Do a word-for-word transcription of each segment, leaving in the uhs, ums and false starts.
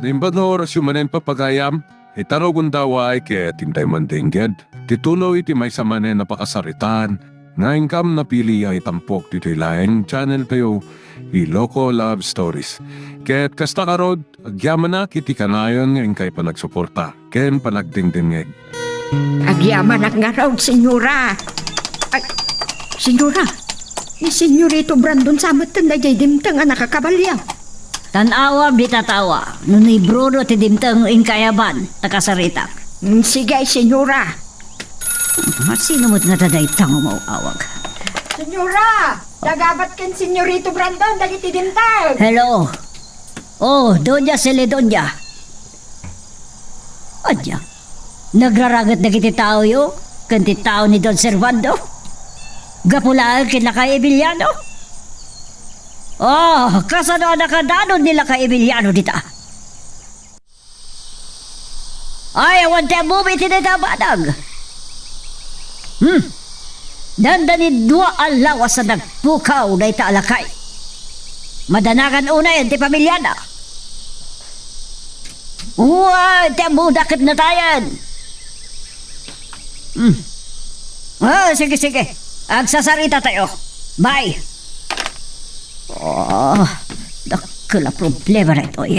Naimbag nga orasyo manen, papagayam, ita rugonda, way ket intay man dengged ti tuloy ti maysa manen a pakasaritaan nga inkam napili a itampok ditoy laeng channel tayo, Iloko Love Stories. Ket kasta ngarud, agyamanak iti kanayon nga inkay panagsuporta ken panagdengdengngeg. Agyamanak ngarud, Senyora. Ay, Senyora, ni Senyorito Brandon sa metten daydiay dimteng a nakakabalio. Tan-awam dita tawa, no ni Bruno ti dimteng inkay aban, ta kasaritak. Mm, sige, Senyora. Ah, sino met ngata dayta nga umaw-awag? Senyora, nagabat ken Senyorito Brandon dagiti dimteng. Hello. Oh, Doña Celedonia. Ania? Nagraraget dagiti taoyo ken ti tao ni Don Servando? Gapu laeng ken Lakay Emiliano? Oh, kasano a nakadanon ni Lakay Emiliano dita? Ay, awan ti ammom iti dayta a banag. Hmm. Dandani dua a lawas a nagpukaw dayta a lakay. Madanagan unayen ti pamiliana. Uy, ti ammoda ket natayen. Hmm. Ah, sige, sige. Agsasarita tayo. Bye. Oh, dakkel a problema daytoy.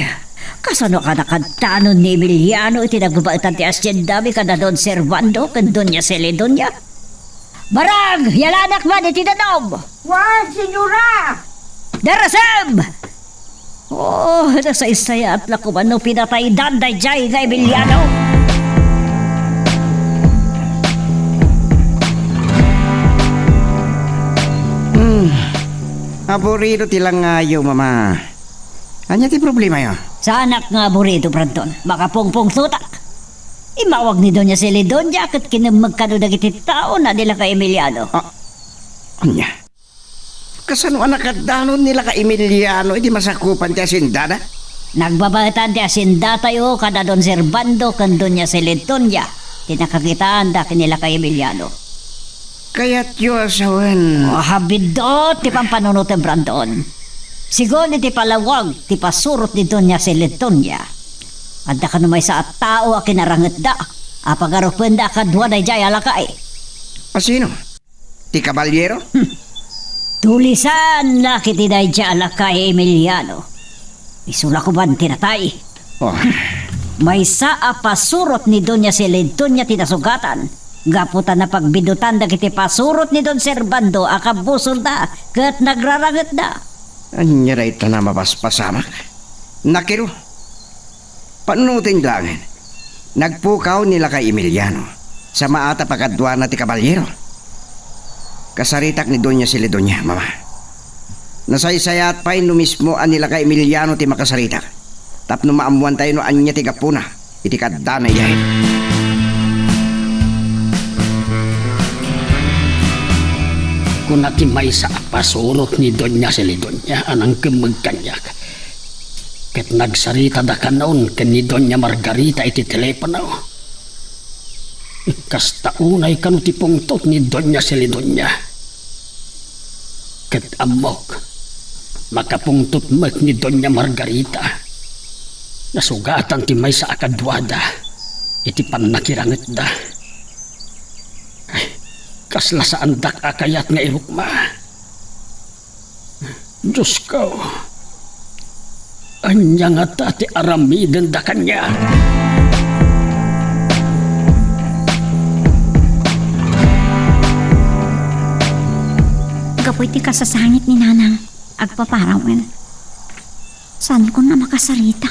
Kasano a nakadanon ni Emiliano iti nagbabaetan ti haciendami kada Don Servando ken Doña Celedonia? Barang, yalanak man iti danum! Wen, Senyora! Darasem! Oh, nasaysayaat la koma no pinataydan daydiay nga Emiliano. Hmm. Aburrido ti langayo, Mama. Ania ti problemayo? Saanak nga aburrido, Brandon. Makapungpungtotak. Immawag ni Doña Celedonia ket kinemmeg kano dagiti taona ni Lakay Emiliano. Ah, ania? Kasano a nakadanon ni Lakay Emiliano iti masakupan ti haciendada? Nagbabaetan ti haciendatayo kada Don Servando ken Doña Celedonia ti nakakitaanda ken ni Lakay Emiliano. Kayatyo a sawen. Oh, habiddut ti pampanunotem, Brandon. Sigun iti palawag ti pasurot ni Doña Celedonia, adda kano maysa a tao a kinarangetda a pagarupenda a kadua daydiay a lakay. A sino? Ti kabaliero? Hmm. Tulisan la ket ti daydiay a lakay Emiliano. Isu la koma ti natay. Oh. Maysa a pasurot ni Doña Celedonia ti nasugatan. Gapu ta napagbidutan dagiti pasurot ni Don Servando a kabusorda ket nagrarangetda. Ania dayta a mapaspasamak? Nakiro. Panunoten laengen. Nagpukaw ni Lakay Emiliano. Samaat a pakaduana ti kabaliero. Kasaritak ni Doña Celedonia, Mama. Nasaysayaat pay no mismo a ni Lakay Emiliano ti makasaritak. Tapno maammoantayo no ania ti gapuna iti kaddana idiay. Kuna ti maysa a pasurot ni Doña Celedonia a nangkemmeg kaniak. Ket nagsaritada kanon ken ni Doña Margarita iti telepono. Kasta unay kano ti pungtot ni Doña Celedonia. Ket ammok, makapungtot met ni Doña Margarita. Nasugatan ti maysa a kaduada iti pannakirangetda. Kasla saandak a kayat nga irukma. Diosko, ania ngata ti aramidenda kaniak? Gapu iti kasasangit ni Nanang, agpaparawen. Saankon a makasarita.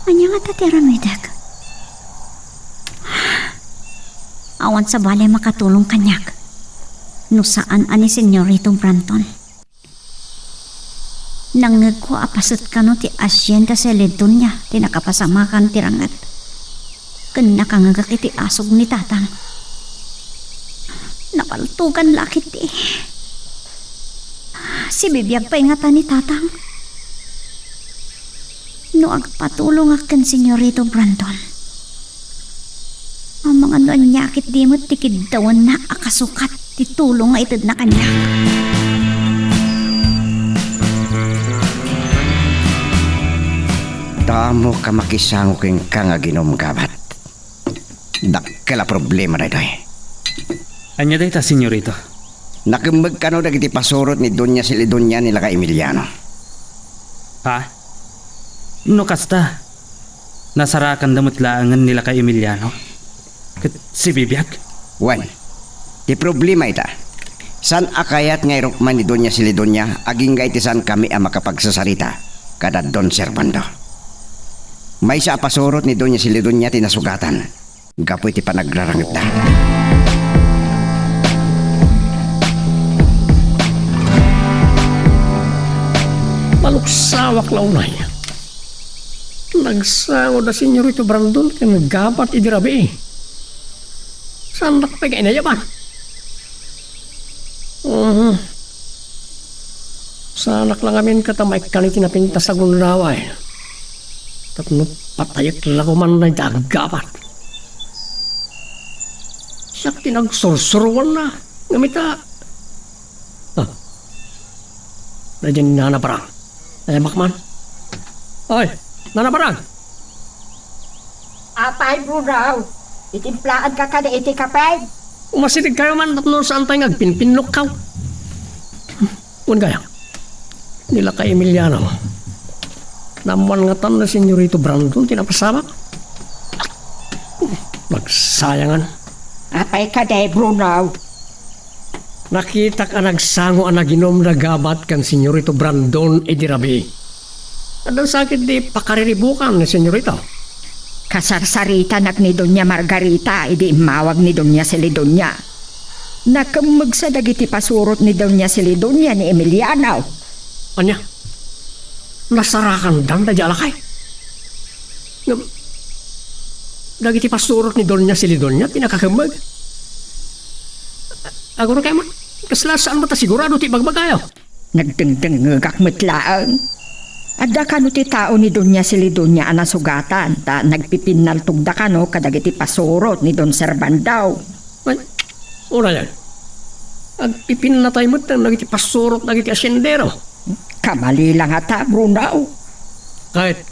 Ania ngata ti aramidek? Awan sabali a makatulong kaniak no saan a ni Senyorito Brandon. Nangngegko a paset kano ti Hacienda Celedonia ti nakapasamakan ti ranget. Ken nakangngegak iti asug ni Tatang. Napaltogan la ketdi. Sibibiag pay ngata ni Tatang. No agpatulongak ken Senyorito Brandon, amangan no ania ketdi met ti kiddawanna a kasukat ti tulong nga itedna kaniak. Ta Ammok a makisango kenka nga aginom, Gabat. Dakkel a problema daytoy. Ania dayta, Senyorito? Nakemmeg kano dagiti pasurot ni Doña Celidonia ni lakay Emiliano? Ha? No kasta, nasarakanda met laengen ni lakay Emiliano ket sibibiag? Wen, ti problema ita, saan a kayat nga irukman ni Doña Celidonia agingga iti saankami a makapagsasarita kada Don Servando. Maysa a pasurot ni Doña Celidonia ti nasugatan gapu iti panagrarangetda. Maluksawak la unay. Nagsango da Senyorito Brandon ken Gabat idi rabii. Saannak pay nga inayaban. Mhm. Saanak la ngamin ket a maikkan iti napintas a gundaway. Tapno patayek la koman dayta a Gabat. Siak ti nagsursuroanna. Ngem ita, ah, daydi ni Nana Barang. Nayabbak man. Oy, Nana Barang! Apay, Bruno, itimplaanka kadi iti kape? Umasidegkayo man tapno saantay nga agpinpinnokkaw. Wen gayam, ni lakay Emiliano, naammoan ngatan ni Senyorito Brandon ti napasamak. Nagsayangan. Apay kadi, Bruno? Nakitak a nagsango a naginom da Gabat ken Senyorito Brandon idi rabii. Adda sakit di pakariribukan ni Senyorito. Kasarsaritanak ni Doña Margarita idi immawag ni Doña Celidonia. Nakemmegsa dagiti pasurot ni Doña Celidonia ni Emiliano. Ania? Nasarakandan daydi a lakay? Ngem, dagiti pasurot ni Doña Celidonia ti nakakemmeg. Aguray kaymo, kasla saan met a sigurado ti ibagbagayo? Nagdengdengngegak met laeng. Adda kano ti tao ni Doña Celidonia a nasugatan ta nagpipinnaltogda kano kadagiti pasurot ni Don Servando. Ay, unayan. Agpipinnatay met dagiti pasurot dagiti asiendero. Kamali la ngata, Bruno. Ket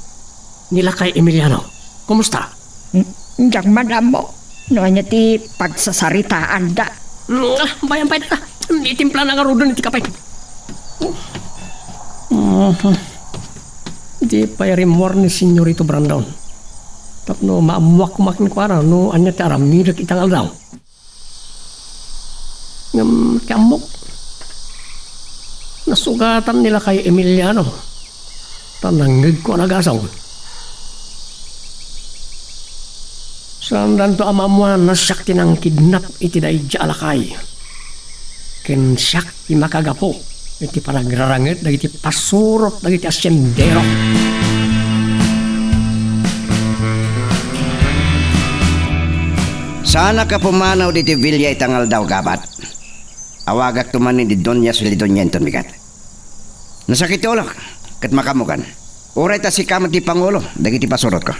ni lakay Emiliano, kumusta? Hmm, diak man ammo no ania ti pagsasaritaanda. Hmm, ah, bayan pay ta. Itimplana ngaruden iti kape. Mhm. Di pay rimmuar ni Senyorito Brandon. Tapno maammuak koma kenkuana no ania ti aramidek ita nga aldaw. Ngem ti ammok, nasugatan ni lakay Emiliano, ta nangngegko a nagasong. Saandanto a maammuan a siak ti nangkidnap iti daydi a lakay, ken siak ti makagapu iti panagraranget dagiti pasurot dagiti asiendero. Saanak a pumanaw ditoy villa ita nga aldaw, Gabat. Awagakto man ni Doña Solidonia inton bigat. Nasakit ti ulok, ket makaammokan. Uray ta sika met ti pangulo dagiti pasurotko.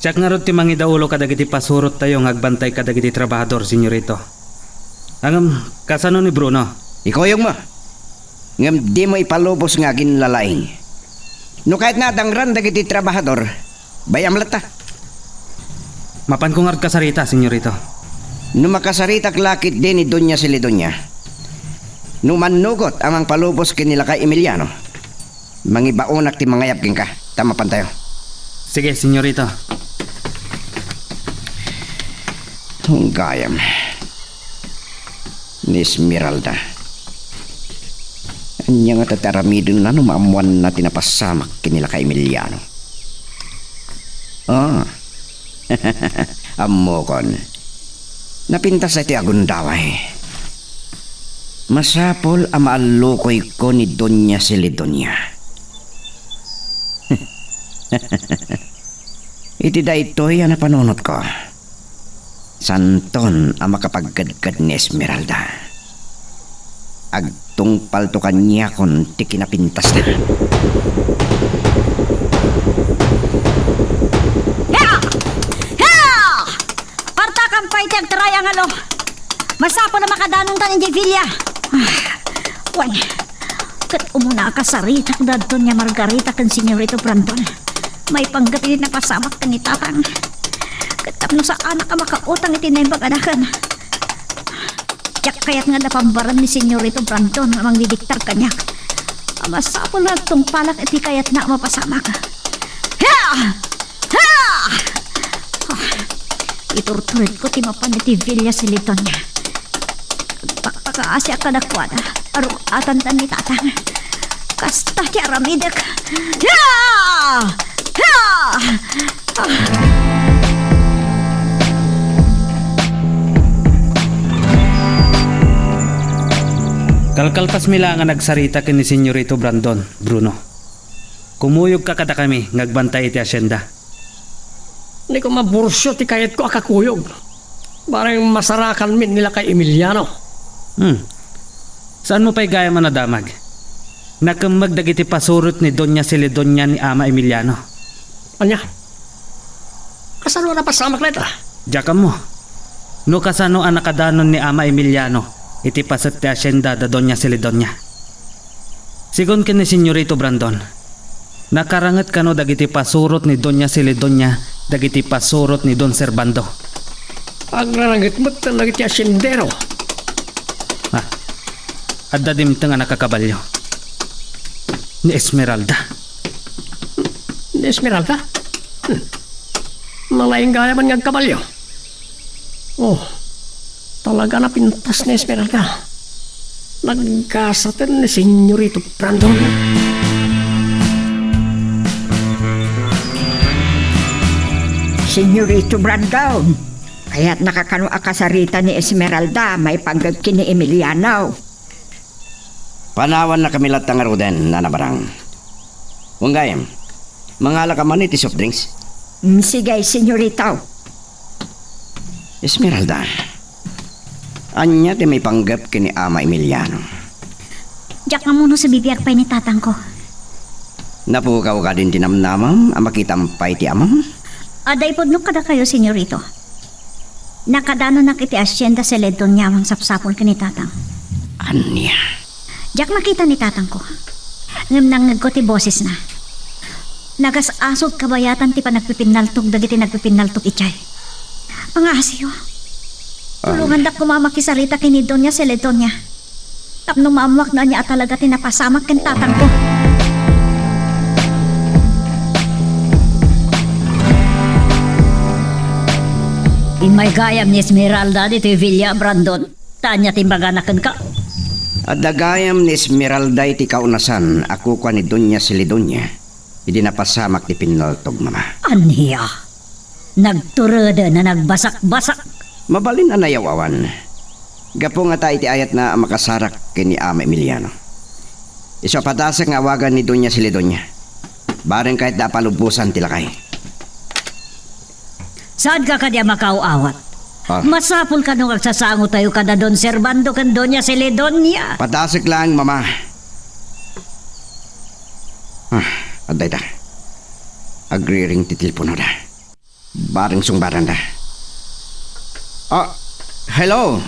Siak ngarud ti mangidaulo kadagiti pasurottayo nga agbantay kadagiti trabahador, Senyorito. Ngem, kasano ni Bruno? Ikuyogmo, ngem dimo ipalubos nga aginlalaing. No kayatna a dangran dagiti trabahador, bay-am latta. Mapanko ngarud kasarita, Senyorito. No makasaritak la ketdi ni Doña Celidonia, no mannugot a mangpalubos ken ni lakay Emiliano, mangibaonak ti mangayab kenka, ta mapantayo. Sige, Senyorito. Gayam ni Esmeralda. Ania ngata ti aramidenna no maammoanna ti napasamak ken ni lakay Emiliano? Ah. Ammokon. Napintas daytoy a gundaway. Masapul a maallukoyko ni Doña Celidonia. Iti daytoy a napanunotko, saanton a makapagkedked ni Esmeralda. Agtungpalto kaniakon ti kinapintasna. Hea! Hea! Partakam pay ti agtriangle. Masapul a makadanontan idiay villa. Ah, wen, ket umuna a kasaritak da Doña Margarita ken Senyorito Brandon. Maipanggep iti napasamak ken ni Tatang. Ket tapno saanak a makautang iti naimbag a daken. Diak kayat nga adda pambaran ni Senyorito Brandon nga mangdidiktar kaniak. A masapul nga agtungpalak iti kayatna a mapasamak. Ha! Ha! Ah, iturturedko ti mapan iti Villa Celedonia. Agpakpakaasiak kadakuada. Aruk-atanta ni Tatang. Kasta ti aramidek. Ha! Ha! Ah. Kalkaltasmi la nga nagsarita ken ni Senyorito Brandon, Bruno. Kumuyogka kadakami nga agbantay iti asienda. Ni koma, Burcio, ti kayatko a kakuyog. Bareng masarakanmi ni lakay Emiliano. Hmm. Saanmo pay gayam a nadamag? Nakemmeg dagiti pasurot ni Doña Celedonia ni Ama Emiliano. Ania? Kasano a napasamak dayta? Diak ammo no kasano a nakadanon ni Ama Emiliano iti paset ti asienda da Doña Celedonia. Sigun ken ni Senyorito Brandon, nakaranget kano dagiti pasurot ni Doña Celedonia dagiti pasurot ni Don Servando. Agraranget met dagiti asiendero. Ah, adda dimteng a nakakabalio. Ni Esmeralda. Ni Esmeralda? Hmm. Nalaing gayam nga agkabalio. Oh, talaga napintas ni Esmeralda. Naggasaten ni Senyorito Brandon. Senyorito Brandon, kayatnaka kano a kasarita ni Esmeralda maipanggep ken ni Emiliano? Panawannakami latta ngaruden, Nana Barang. Wen gayam, mangalaka man iti soft drinks? Mm, sige, senyorito. Esmeralda, ania ti maipanggep ken ni Ama Emiliano? Diak ammo no sibibiag pay ni tatangko. Napukaw kadin ti namnamam a makitam pay ti amam? Adda ipudno kadakayo, senyorito. Nakadanonak iti Hacienda Celedonia a mangsapsapul ken ni tatang. Ania? Diak makita ni tatangko. Ngem nangngegko ti bosesna. Nagas-asog kabayatan ti panagpipinnaltog dagiti nagpipinnaltog idiay. Pangaasiyo. Ah. Tulongandak koma a makisarita ken ni Doña Celedonia. Tapno maammoak no ania a talaga ti napasamak ken tatangko. Immay gayam ni Esmeralda ditoy Villa, Brandon. Ta ania ti imbagana kenka? Adda gayam ni Esmeralda iti kaunasan a kukua ni Doña Celedonia idi napasamak ti pinnaltog, Mama. Ania? Nagtureden a nagbasakbasak. Mabalin a nayaw-awan. Gapu ngata iti ayatna a makasarak ken ni Ama Emiliano. Isu a padasek nga awagan ni Doña Celedonia. Bareng kayatda a palubosan ti lakay. Saanka kadi a makaaw-awat? Ah. Masapul kano nga agsasangotayo kada Don Servando ken Doña Celedonia. Padasek laeng, Mama. Ah, adda ita. Agriring ti teleponoda. Bareng sungbaranda. Ah, hello,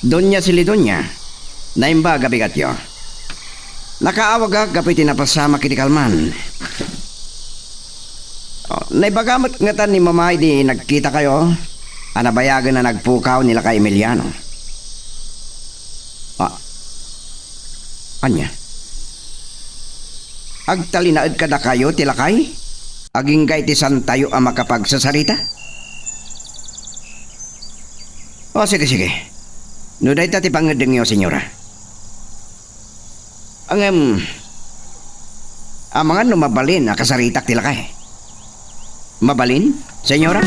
Doña Celedonia. Naimbag a bigatyo. Nakaawagak gapu iti napasamak iti kalman. Oh, naibaga met ngata ni Mama idi nagkitakayo a nabayagen a nagpukaw ni lakay Emiliano. Ah, ania? Agtalinaed kadakayo ti lakay? Agingga iti saantayo a makapagsasarita? O, sige, sige. No dayta ti pangngeddengyo, senyora. Ngem, amangan no mabalin a kasaritak ti lakay. Mabalin, senyora?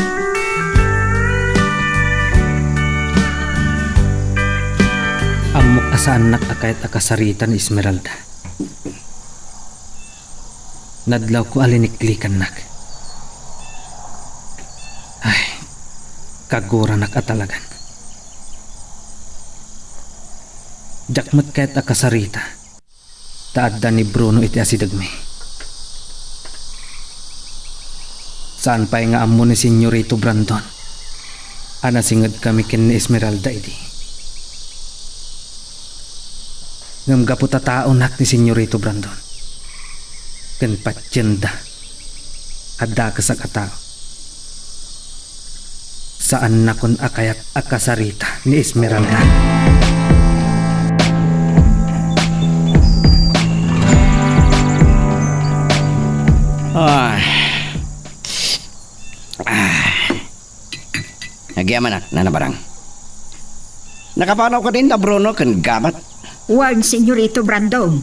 Ammok a saannak a kayat a kasarita ni Esmeralda. Nadlawko a liniklikannak. Ay, kaguaranak a talagan. Diak met kayat a kasarita ta adda ni Bruno iti asidegmi. Saan pay nga ammo ni Senyorito Brandon a nasingedkami ken ni Esmeralda idi. Ngem gapu ta taonak ni Senyorito Brandon ken patienda, Adda a kasakata. Saannakon a kayat a kasarita ni Esmeralda. Ah. Ah. Agyamanak, Nana Barang. Nakapanaw kadin da Bruno ken Gabat? Wen, Senyorito Brandon.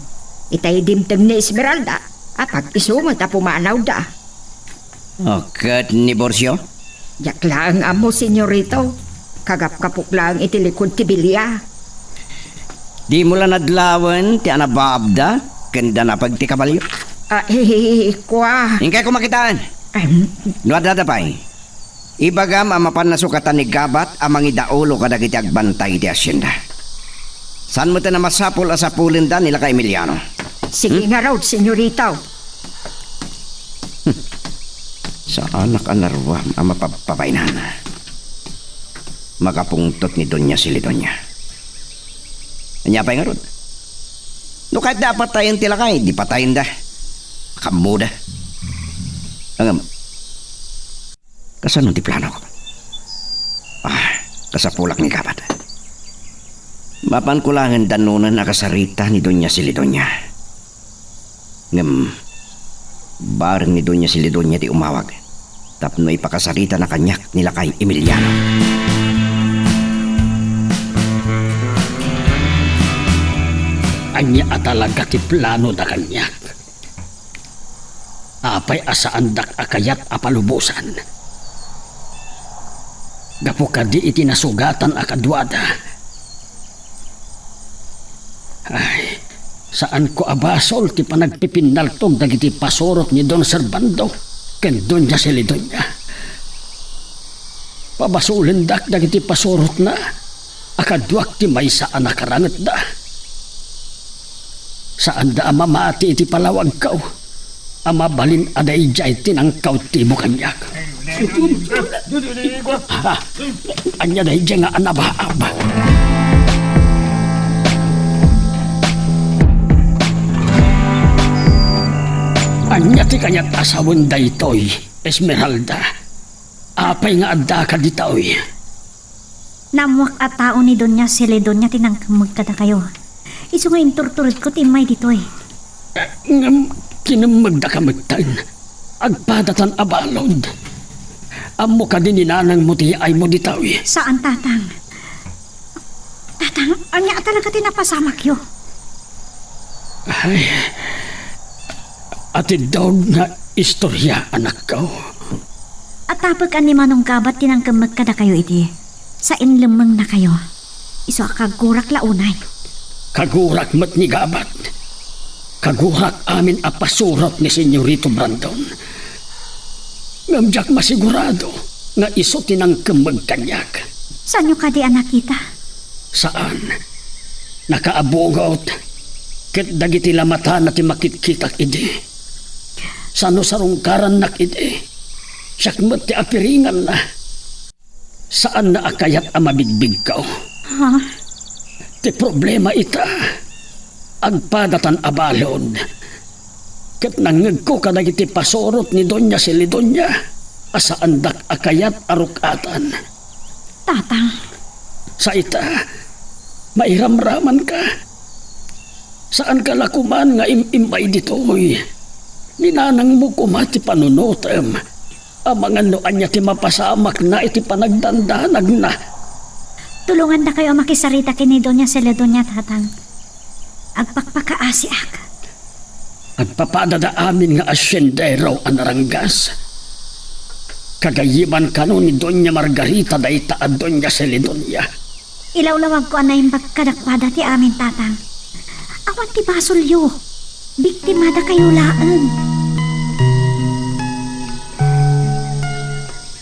Itay dimteng ni Esmeralda, apag isu met a pumanawda. O, ket ni Borcio? Diak laeng ammo, Senyorito. Kagapgapok laeng iti likod ti bilia. Dimo la nadlawen ti anabaabda ken danapag ti kabalio? Ah, eh, kua. Inkay ko makitaan. Em. No addada pay, ibagam a mapan nasukatan ni Gabat a mangidaulo kadagiti agbantay iti hacienda. Saan met a masapul a sapulenda ni Lakay Emiliano? Sige ngarud, Senyorito. Saanak a naruam a mapabpabainana. Makapungtot ni Doña Celidonia. Ania pay ngarud? No kayatda a patayen ti lakay, di patayenda. Kammoda. Ngem, kasano ti planok? Ah, kasapulak ni Gabat. Mapanko laengen dannonen a kasarita ni Doña Celidonia. Ngem, bareng ni Doña Celidonia ti umawag tapno ipakasaritana kaniak ni Lakay Emiliano. Ania a talaga ti planoda kaniak? Apay a saandak a kayat a palubosan? Gapu kadi iti nasugatan a kaduada. Ay, saanko a basol ti panagpipinnaltog dagiti pasurot ni Don Servando ken Doña Celidonia. Pabasolendak dagiti pasurotna a kaduak ti maysa a nakarangetda. Saanda a mamati iti palawagko a mabalin a daydiay ti nangkautibo kaniak. Ha? Ania daydiay nga anabaab? Ania ti kayat a sawen daytoy, Esmeralda? Apay nga addaka ditoy? Naammoak a tao ni Doña Celidonia ti nangkemmeg kadakayo. Isu nga inturturedko ti immay ditoy. Ngem kinemmegdaka metten. Agpadatan a balud. Ammo kadi ni nanangmo ti yaaymo ditoy? Saan, Tatang. Tatang, ania a talaga ti napasamakyo? Ay, atiddog nga istorya, anakko. Atapek a ni Manong Gabat ti nangkemmeg kadakayo iti sain lemmengnakayo. Isu a kagurak la unay. Kagurak met ni Gabat. Kagurak amin a pasurot ni Senyorito Brandon. Ngem diak masigurado nga isu ti nangkemmeg kaniak. Saanyo kadi a nakita? Saan. Nakaabungot ket dagiti lamatana ti makitkitak idi. Sano sarungkarannak idi. Siak met ti apiringanna. Saanna a kayat a mabigbigko. Ha? Ti problema ita, agpadatan a balud. Ket nangngegko kadagiti pasurot ni Doña Celidonia a saandak a kayat a ruk-atan. Tatang. Sa ita, mairamramanka. Saanka la koman nga im-immay ditoy. Ni nanangmo koma ti panunotem. Amangan no ania ti mapasamakna iti panagdandanagna. Tulongandakayo a makisarita ken ni Doña Celidonia, Tatang. Agpakpakaasiak. Agpapadada amin nga asiendero a naranggas. Kagayyiman kano ni Doña Margarita dayta a Doña Celidonia. Ilawlawagko a naimbag kadakuada ti amin, Tatang. Awan ti basolyo. Biktimadakayo laeng.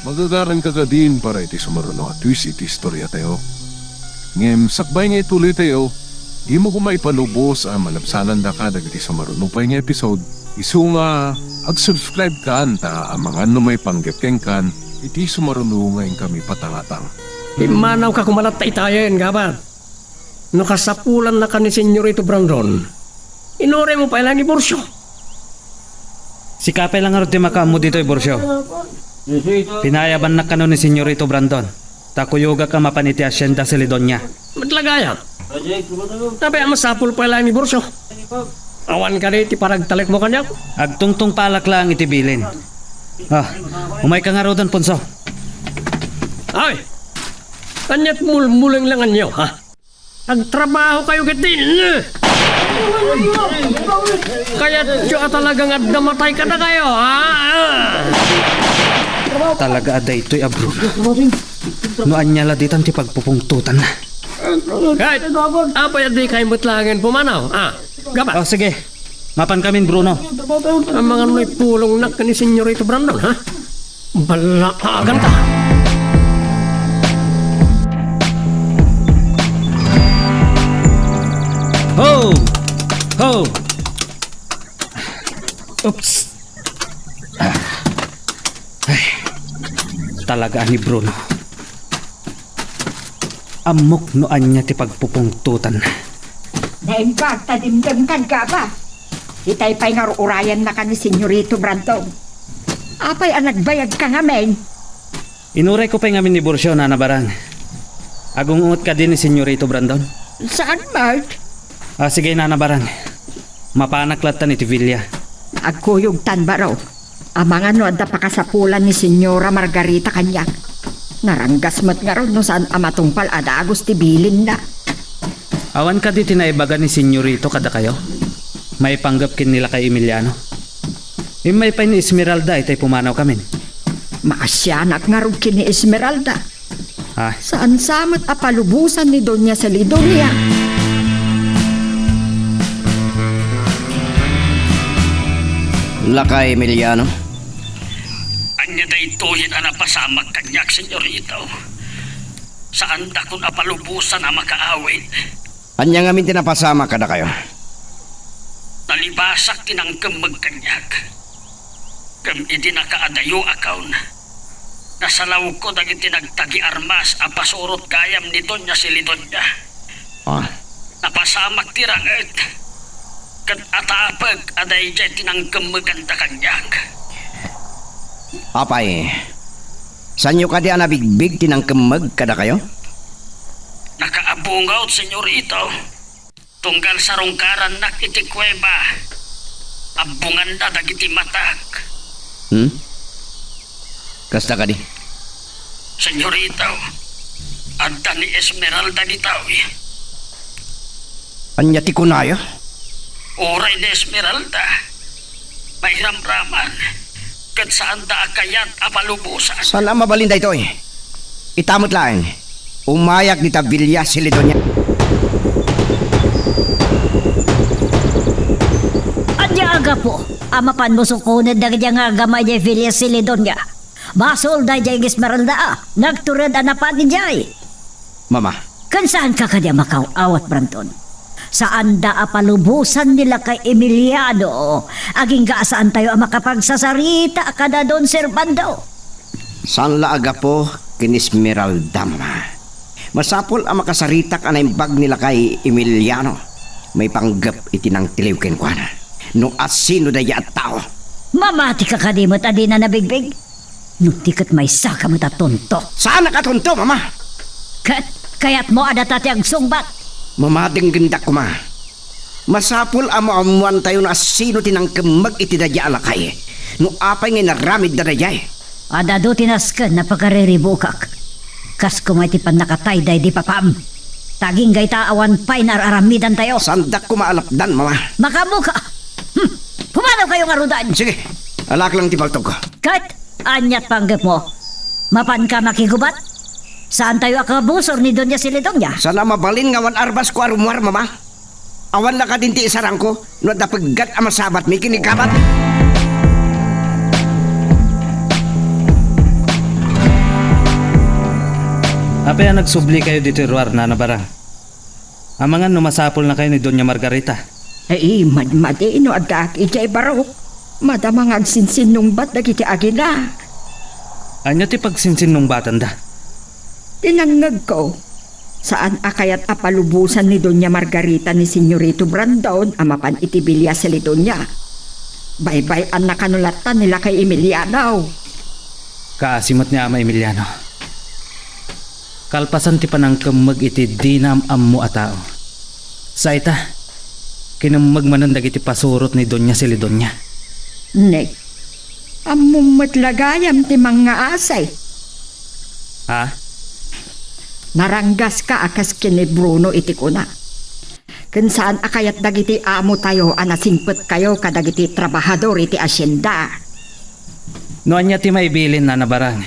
Magagaranka kadin para iti sumaruno a twist iti istoriatayo. Ngem sakbay nga ituloytayo, dimo koma ipalubos a malabsanandaka dagiti sumaruno pay nga episode. Isu nga, ag-subscribe kan ta amangan no maipanggep kenkan iti sumaruno nga inkami patangatang. Immanawka koma latta itayen, Gabat. No kasapulannaka ni Senyorito Brandon, inuraymo pay la nga iborso. Sika pay la ngarud ti makaammo ditoy, Borcio. Pinaayabannak kano ni Senyorito Brandon, ta kuyogak a mapan iti Hacienda Celedonia. Met la gayam. Apay a masapul pay laeng ni Borcio? Awan kadi ti panagtalekmo kaniak? Agtungtungpalak laeng iti bilin. Ah, umayka ngaruden, Ponso. Ay! Aniat mulmulenglenganyo, ha? Agtrabaho kayo ket din. Kayatyo a talaga nga adda matay kadakayo, ha? Talaga a daytoy a Bruno. No ania la ditan ti pagpupungtotanna. Ket, apay a dikay met laengen pumanaw, ha? Gaba. Oh, sige. Mapankamin, Bruno. Amangan no ipulongnak ken ni Senyorito Brandon, ha? Balla a aganta. Ho! Ho! Oops. Ah. Ay. Talaga ni Bruno. Ammok no ania ti pagpupungtotanna. Naimbag ta dimdem kan gaba. Itay pay nga ur-urayanna kan ni Senyorito Brandon. Apay a nagbayagka ngamin? Inuray ko pay ngamin ni Borcio, Nana Barang. Agung-ungot kadi ni Senyorito Brandon? Saan, Mark? Ah, sige, Nana Barang. Mapanak lattan iti villa. Agkuyogtan, baro. Amangan no adda pakasapulan ni Senyora Margarita kaniak. Naranggas met ngarud no saan a matungpal a dagus ti bilinna. Awan kadi ti naibaga ni Senyorito kadakayo? Maipanggep ken ni Lakay Emiliano. Immay pay ni Esmeralda itay pumanawkamin. Maasianak ngarud ken ni Esmeralda. Ah. Saan sa met a palubosan ni Doña Celidonia. Lakay Emiliano? Ania daytoyen a napasamak kaniak, Senyorito? Saandakon a palubosan a makaawid. Ania ngamin ti napasamak kadakayo? Nalibasak ti nangkemmeg kaniak. Ngem idi nakaadayo a kaon, nasalawko dagiti nagtagi armas a pasurot gayam ni Doña Celidonia. Ah. Napasamak ti ranget, ket atapek a daydiay ti nangkemmeganda kaniak. Apay, saanyo kadi a nabigbig ti nangkemmeg kadakayo? Nakaabungaw, Senyorito. Tunggal sarungkarannak iti kuweba, abbunganna dagiti matak. Hmm? Kasta kadi? Senyorito, adda ni Esmeralda ditoy. Ania ti kunaya? Uray ni Esmeralda, mairamraman, ket saanda a kayat a palubosan. Saan a mabalin daytoy? Ita met laeng, umayak dita Villa Celedonia. Ania a gapu a mapanmo sukoned dagiti nga agama idiay Villa Celedonia? Basol daydiay nga Esmeralda a nagtured a napan idiay. Mama. Ken saanka kadi a makaw-awat, Brandon? Saanda a palubosan ni Lakay Emiliano, agingga a saantayo a makapagsasarita kada Don Servando. Saan la a gapu ken Esmeralda, Mama. Masapul a makasaritak a naimbag ni Lakay Emiliano maipanggep iti nangtiliw kenkuana. No asino daydiay a tao. Mamatika kadi met a dina nabigbig? No di ket maysaka met a tunto. Saanak a tunto, Mama! Ket kayatmo a data ti agsungbat? Mama, denggendak koma. Masapul a maammoantayo no asino ti nangkemmeg iti daydiay a lakay. No apay nga inaramidda daydiay? Adda adu ti nasken a pakariribukak. Kas koma iti pannakatayda idi papam. Ta agingga ita awan pay naar-aramidantayo. Saandak koma a lapdan, Mama. Makaammoka! Hmm. Pumanawkayo ngaruden! Sige, alaak lang ti paltogko. Ket aniat panggepmo? Mapanka makigubat? Saantayo a kabusor ni Doña Celidonia? Saan a mabalin nga awan armasko a rummuar, Mama? Awan la kadin ti isarangko no adda peggat a masabatmi ken ni kabat? Apay a nagsublikayo ditoy ruar, Nana Barang? Amangan no masapulnakayo ni Doña Margarita. Ay, madmadi no addaak idiay baro. Madama nga agsinsinnungbat dagiti agina. Ania ti pagsinsinnungbatanda? Ti nangngegko, saan a kayat a palubosan ni Doña Margarita ni Senyorito Brandon a mapan iti Villa Celedonia. Baybay-annaka no latta ni lakay Emiliano. Kaasi met ni Ama Emiliano. Kalpasan ti panangkemmeg iti dina am-ammo a tao. Sa ita, kinemmeg manen dagiti pasurot ni Doña Celidonia. Ne, ammom met la gayam ti mangngaasi. Ha? Naranggaska a kas ken ni Bruno iti kuna. Ken saan a kayat dagiti amotayo a nasingpetkayo kadagiti trabahador iti asienda. No ania ti maibilin, Nana Barang,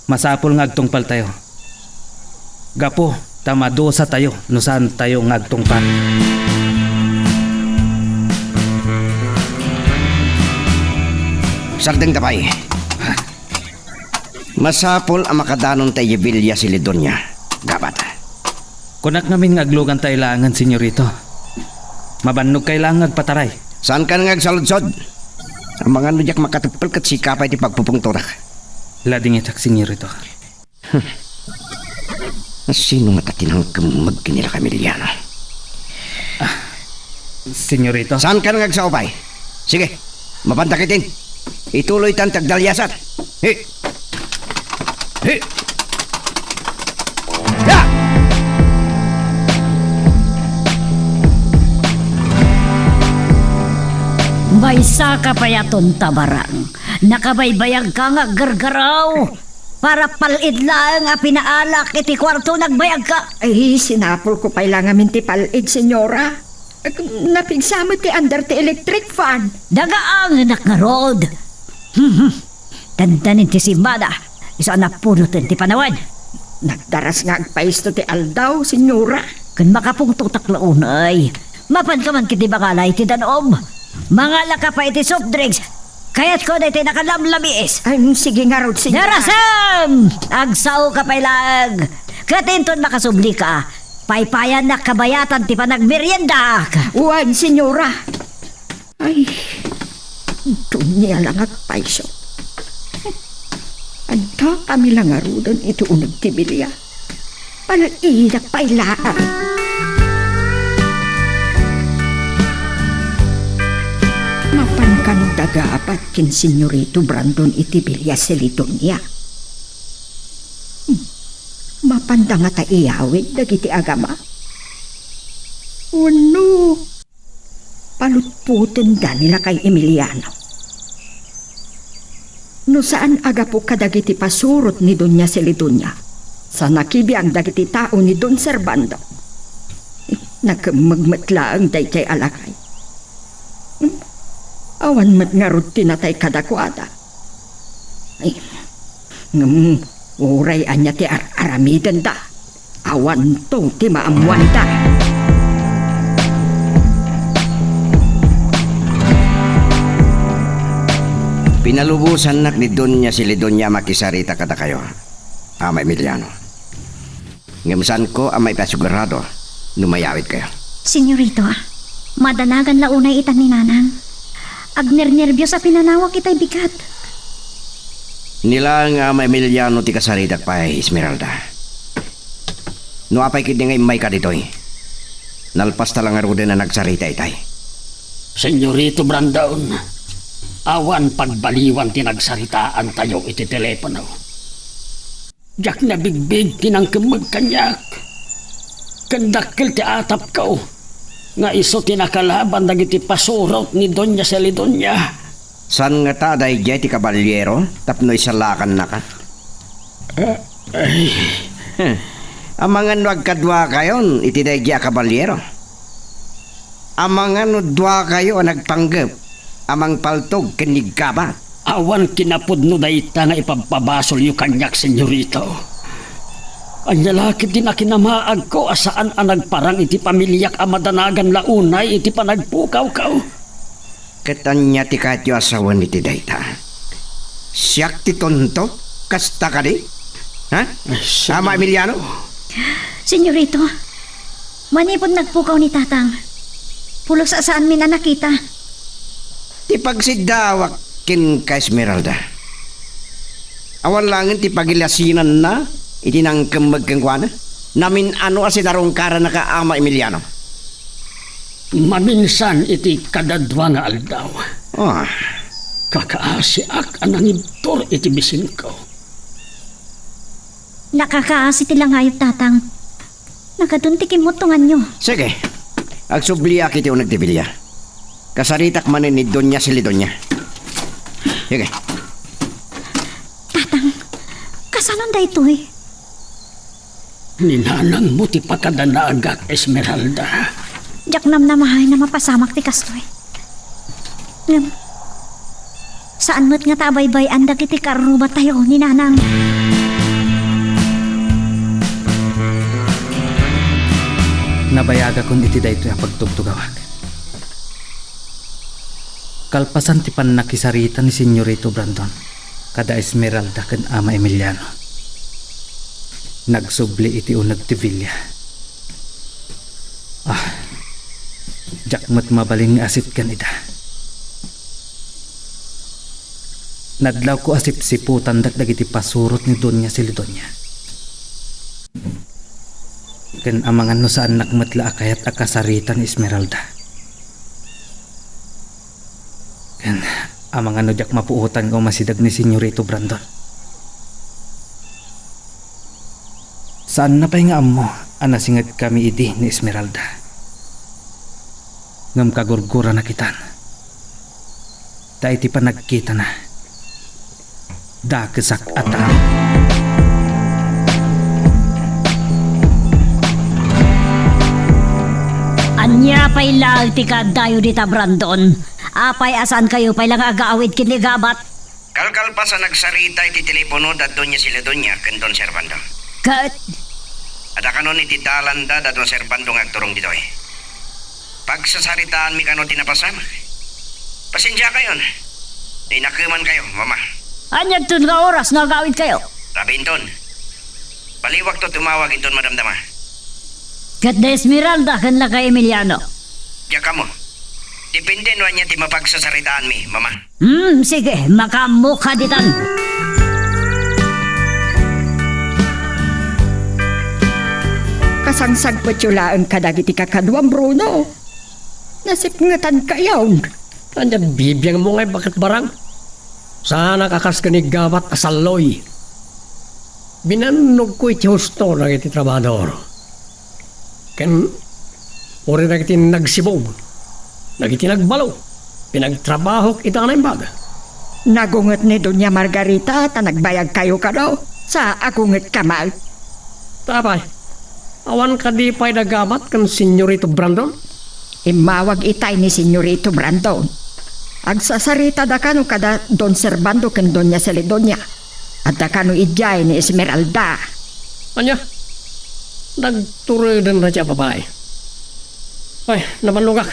masapul nga agtungpaltayo. Gapu ta madusatayo no saantayo nga agtungpal. Sardengta pay. Masapul a makadanonta idiay Villa Celidonia, gabat. Kunak ngamin nga agluganta laengen, Senyorito. Mabannogkay laeng nga agpataray. Saankan nga agsaludsod. Amangan no diak makatupel ket sika pay ti pagpupungtotak. Ladingitak, Senyorito. Sino ngata ti nangkemmeg ken ni lakay Emiliano? Senyorito. Saankan nga agsao pay? Sige, mapanda ketdin. Ituloytan ti agdaliasat. Hi! Hi! Ya! Maysaka pay a tonta, Barang. Nakabaybayagka nga aggargaraw. Para pal-id laeng a pinaalak iti kuarto, nagbayagka. Ay, sinapulko pay la ngamin ti pal-id, senyora. Napigsa met ti under ti electric fan. Nagaangenak ngarud. Dandanin ti simmada, isu a napunoten ti panawen. Nagdaras nga agpaisto ti aldaw, senyora. Ken makapungtotak la unay. Mapanka man ketdi mangala iti danum. Mangalaka pay iti soft drinks. Kayatko daytoy nakalamlamis. Ay, sige ngarud, senyora. Darasem! Agsaoka pay laeng. Ket inton makasublika, paypayannak kabayatan ti panagmeriendak. Wen, senyora. Ay, dunia la nga agpayso. Adda kami la ngaruden iti uneg ti bilia. Pal-idak pay laeng. Mapan kano dagapat ken Senyorito Brandon iti Villa Celidonia? Hmm. Mapanda ngata iyawid dagiti agama? Wenno, palutpotenda ni lakay Emiliano. No saan a gapu kadagiti pasurot ni Doña Celidonia, sa nakibiang dagiti tao ni Don Servando, nakemmeg met laeng daytoy a lakay. Awan met ngarud ti natay kadakuada. Ay, ngem uray ania ti ar-aramidenda, awanto ti maammoanda. Pinalubosannak ni Doña Celidonia a makisarita kadakayo, Ama Emiliano. Ngem saanko a maipasigurado no mayawidkayo. Senyorito, madanagan la unay itan ni Nanang. Agnernerbios a pinanawak itay bigat. Ni laeng nga Ama Emiliano ti kasaritak pay, Esmeralda. No apay ketdi nga immayka ditoy, nalpasta la ngaruden a nagsarita itay. Senyorito Brandon, awan pagbaliwan ti nagsaritaantayo iti telepono. Diak nabigbig ti nangkemmeg kaniak. Ken dakkel ti atapko nga isu ti nakalaban dagiti pasurot ni Doña Celidonia. Saan ngata a daydiay ti kabalyero tapno isalakannaka? Eh, ay. Amangan no agkaduakayon iti daydiay a kabalyero? Amangan no duakayo a nagpanggep a mangpaltog ken niggabat? Awan kinapudno dayta nga ipabpabasolyo kaniak, senyorito. Ania la ketdin a kinamaagko a saan a nagparang iti pamiliak a madanagan la unay iti panagpukawko? Ket ania ti kayatyo a sawen iti dayta? Siak ti tonto? Kasta kadi? Ha? Ay, Ama Emiliano? Senyorito, manipud nagpukaw ni Tatang, pulos a saanmin a nakita. Ti pagsiddawak kenka, Esmeralda, awan laengen ti pagilasinanna iti nangkemmeg kenkuana. Namin-ano a sinarungkaranaka, Ama Emiliano. Maminsan iti kadadua nga aldaw, Ah, kakaasiak a nangibtur iti bisinko. Nakakaasi ti langayok, Tatang. Nagadun ti kimmutunganyo. Sige. Agsubliak iti uneg ti bilia. Kasaritak manen ni Doña Celidonia. Sige. Tatang, kasano daytoy? Ni nanangmo ti pakadanagak, Esmeralda. Diak namnamaen a mapasamak ti kastoy. Ngem, saan met ngata a baybay-an dagiti karrubatayo ni Nanang. Nabayagakon iti daytoy a pagtugtugawak. Kalpasan ti pannakisarita ni Senyorito Brandon kada Esmeralda ken Ama Emiliano, nagsubli iti uneg ti bilia. Ah, diak met mabalin nga asitgan ida. Nadlawko a sipsiputandak dagiti pasurot ni Doña Celidonia. Ken amangan no saannak met la a kayat a kasarita ni Esmeralda. Ken amangan no diak mapuotan nga umasideg ni Senyorito Brandon. Saanna pay nga ammo a nasingedkami idi ni Esmeralda. Ngem kagurgurana kitan. Ta iti panagkitana, dakesak a tao. Ania pay laeng ti kaaddayo dita, Brandon? Apay a saankayo pay la nga agaawid ken ni Gabat? Kalkalpas a nagsarita iti telepono da Doña Celidonia ken Don Servando. Ket? Adda kanon iti dalanda da Don Servando nga agturong ditoy. Pagsasaritaanmi kano ti napasamak. Pasiensiakayon. Inakemankayo, Mama. Aniaton nga oras nga agawidkayo? Rabii inton. Baliwakto tumawag inton madamdama. Ket da Esmeralda ken Lakay Emiliano? Diak ammo. Depende no ania ti mapagsasaritaanmi, Mama. Hmm, sige, makaammoka ditan. Kasangsagpetyo laeng kadagiti kakaduam, Bruno. Nasipngetankayon. Ania't bibiangmo ngay baketbarang? Saanak a kas ken ni Gabat a salloy. Binannogko iti husto dagiti trabahador. Ken uray dagiti nagsibug, dagiti nagbalo, pinagtrabahok ita a naimbag. Nagunget ni Doña Margarita ta nagbayagkayo kano, sa agungetka met. Ta apay, awan kadi pay da Gabat ken Senyorito Brandon? Immawag itay ni Senyorito Brandon. Agsasaritada kano kada Don Servando ken Doña Celidonia. Adda kano idiay ni Esmeralda. Ania? Nagturedenra ti a babai. Ay, nabannogak.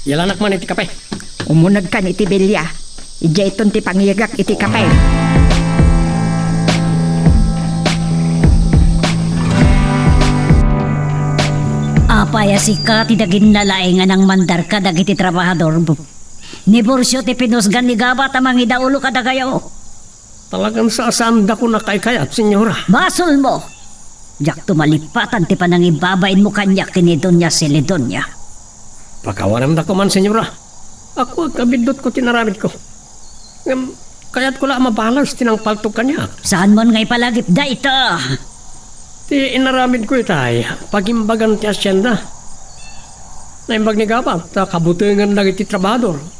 Yalanak man iti kape. Umunegkan iti bilia. Idiayton ti pangiyegak iti kape. Apay a sika ti daginnalaing a nangmandar kadagiti trabahador? Ni Burcio ti pinusgan ni Gabat a mangidaulo kadagayo. Talagan sa-, saandakon a kaikayat, Senyora. Basolmo! Diakto malipatan ti panangibabainmo kaniak ken ni Doña Celidonia. Pakawanandako man, Senyora. Ako, agkabiddutko ti inaramidko. Ngem, kayatko la a mabalas ti nangpaltog kaniak. Saanmon nga ipalagip dayta? Ti inaramidko itay, pagimbagan ti asienda. Naimbag ni Gabat ta kabutengan dagiti trabahador.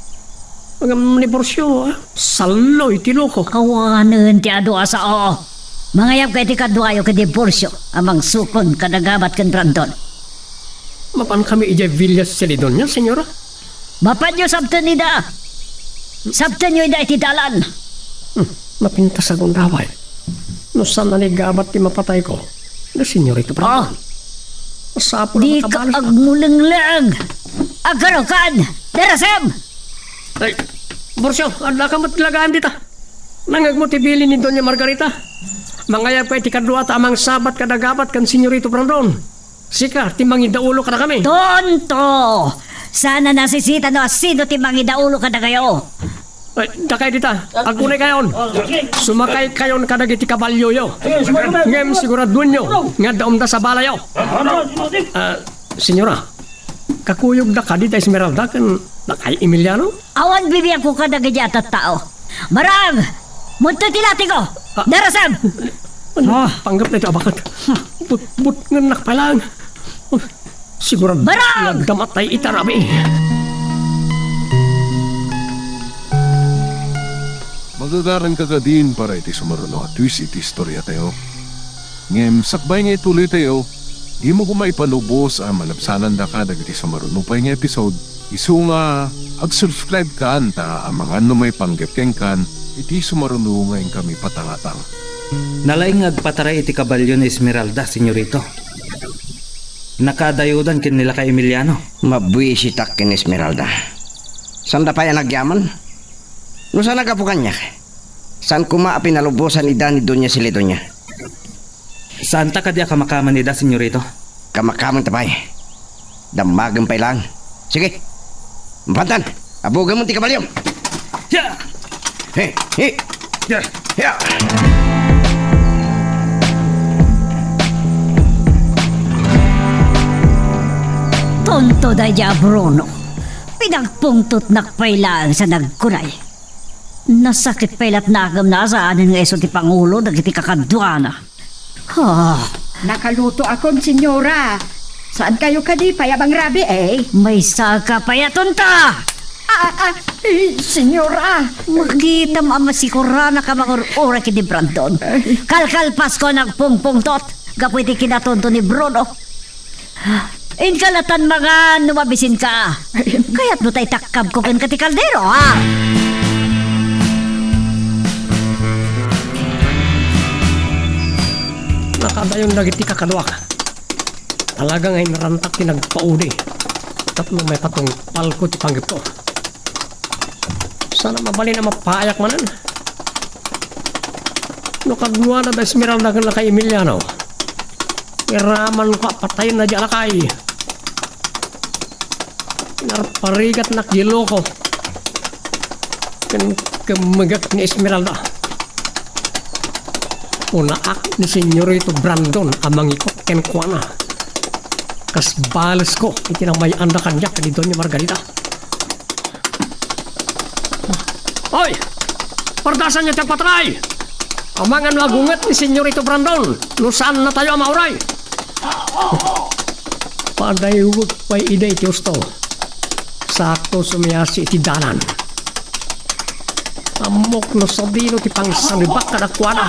Ngem ni Burcio, ah, salloy ti loko. Awanen ti adu a sao. Mangayabka iti kaduayo ken ni Burcio a mangsukon kada Gabat ken Brandon. Mapankami idiay Villa Celidonia, Senyora? Mapanyo sabten ida. Sabtenyo ida iti dalan. Hmm, mapintas a gundaway. No saan a ni Gabat ti mapatayko, da Senyorito Brandon. Ah. Masapul a Dika makabalos. Agmulengleng. Agarukan. Darasem! Ay, Burcio, adda ka met lagaem dita. Nangngegmo ti bilin ni Doña Margarita. Mangayabka iti kaduata a mangsabat kada Gabat ken Senyorito Brandon. Sika ti mangidaulo kadakami. Tonto! Saan a nasisita no asino ti mangidaulo kadakayo. Ay, dakay dita. Agunaykayon. Sumakaykayon kadagiti kabalioyo. Ngem siguraduenyo nga adda umdas a balayo. Ah, Senyora, Kakuyogda kadi da Esmeralda ken Lakay Emiliano? Awan bibiagko kadagiti a tattao. Barang! Mudto ti latigo! Ah. Darasem! Ah. Panggep na iti abakat. But-, butngennak pay laeng. Sigurado Barang! Nga agdamat tay itarabi. Magagaranka kadin para iti sumaruno a twist iti istoriatayo. Ngem sakbay nga ituloytayo, dimo koma ipalubos a malabsanandaka dagiti sumaruno pay nga episode, isu nga ag-subscribe kan ta amangan no maipanggep kenkan iti sumaruno nga inkami patangatang. Nalaing nga agpataray iti kabalio ni Esmeralda, Senyorito. Nakaadayodan ken ni Lakay Emiliano. Mabuisitak ken Esmeralda. Sanda pay a nagyaman? No saan a gapu kaniak, saan koma a pinalubosan ida ni Doña Celidonia. Saanta kadi a kamakaman ida, Senyorito? Kamakaman ta pay. Dammagen pay laeng. Sige. Mapantan, abugamon ti kabaliom. Ya! He, he. Ya! Ya! Tonto daydi a Bruno. Pinagpungtotnak pay laeng sa nagkunay. Nasakit pay lat nakem na saanen nga isu ti pangulo dagiti kakaduana. Ah. Nakalutoakon, senyora. Saankayo kadi pay a mangrabii? Maysaka pay a tonta! Ah, ah, eh, senyora. Makitam a masikuranaka mangur-uray ken ni Brandon. Kalkalpasko a nagpungpungtot gapu iti kinatonto ni Bruno. Inka latan mangan no mabisinka. Kayatmo ta itakkabko kenka ti kaldero, ha? Nakadayon dagiti kakaduak. Talaga nga inrantak ti nagpauli. Tapno maipatungpalko ti panggepko. Saan a mabalin a mapayak manen. No kaduana da Esmeralda ken Lakay Emiliano, iramanko a patayen daydi a lakay. Narparigatnak ti loko ken kemmegek ni Esmeralda. Kunaak ni Senyorito Brandon a mangikot kenkuana. Kas balesko iti namay-anda kaniak ni Doña Margarita. Oy! Pardasanyo ti agpatay! Amangan no agunget ni Senyorito Brandon no saannatayo a mauray! Padaywek pay ida iti husto. Sakto sumiasi iti dalan. Ammok no sadino ti pangsalibak kadakuada.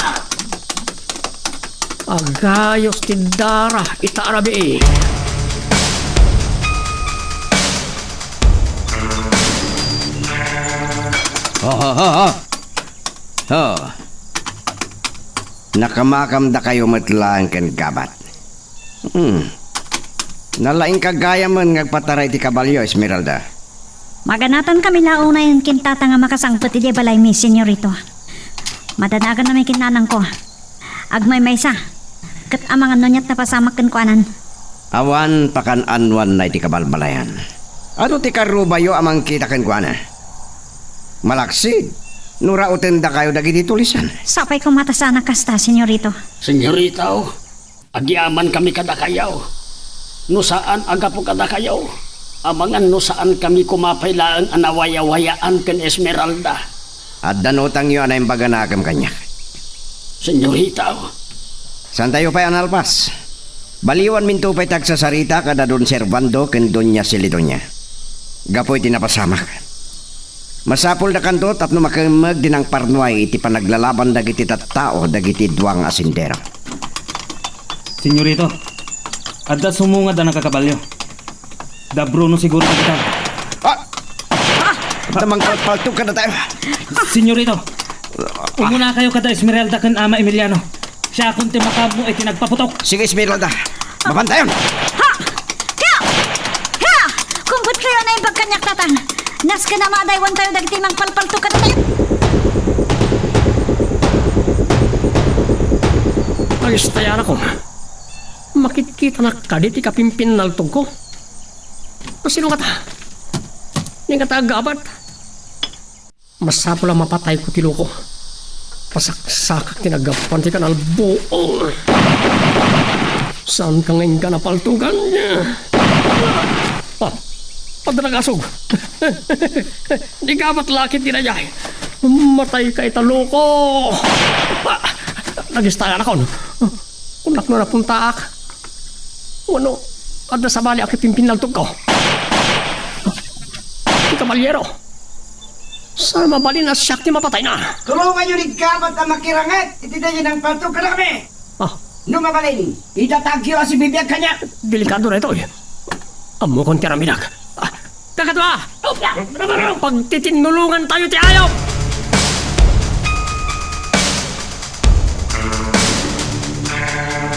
Agayos ti dara ita a rabii. Ha, ha, ha, ha. Ha. Nakamakam dakayo met laeng ken gabat. Hmm. Nalaingka gayamen nga agpataray ti kabalio, Esmeralda. Maganatan kami la unayen ken tata nga makasangpet idiay balaymi, Senyorito. Madanagan kami ken nanangko. Agmaymaysa. Ket amangan no aniat napasamak kenkuanan. Awan pakan-anoanna iti kabalbalayan. Adu ti karrubayo a mangkita kenkuana? Malaksid, no rautendakayo dagiti tulisan. Sapay koma ta saan a kasta, Senyorito. Senyorito, agyamankami kadakayo. No saan a gapu kadakayo, amangan no saankami koma pay laeng a nawayawayaan ken Esmeralda. Adda notangyo a naimbaganakem kaniak. Senyorito. Saantayo pay a nalpas. Baliwanminto pay ti agsasarita kada Don Servando ken Doña Celidonia. Gapu iti napasamak. Masapuldakanto tapno makemmeg ti nangparnuay iti panaglalaban dagiti tattao dagiti dua nga asendero. Senyorito, adda sumungad a nagkakabalio. Da Bruno siguro dagita. Ah! Ah! Damang palpaltog kadatayo. Senyorito, umunakayo kada Esmeralda ken Ama Emiliano. Siakon ti makaammo iti nagpaputok. Sige, Esmeralda. Mapantayon. Ha! Kaya! Kaya! Kumbutkayo a naimbag kaniak, tatang. Nasken a madaywantayo dagiti mangpalpaltog kadatayo. Agistay, anakko. Makitkitanak kadi ti kapimpinnaltogko? Sino ngata? Ni ngata aggabat? Masapul a mapatayko ti loko. Pasaksakak ti naggapuan ti kanalbuong. Saanka nga inka napaltogan? Ah, adda nagasog. Ni Gabat la ket daydiay. Matay ka ita, loko. Ah, nagistangan akon. Kunak no napuntaak. Wenno, adda sabali a kipinpinnaltogko. Ti kabalyero. Saan mabalin a siak ti mapatayna? Tulonganyo ni Gabat a makiranget iti daydiay nangpaltog kadakami. Ah. No mabalin, idatagyo a sibibiag kaniak. Delikado daytoy. Ammokon ti aramidak. Ah, kakadua! Pagtitinnulongan tayo ti ayop!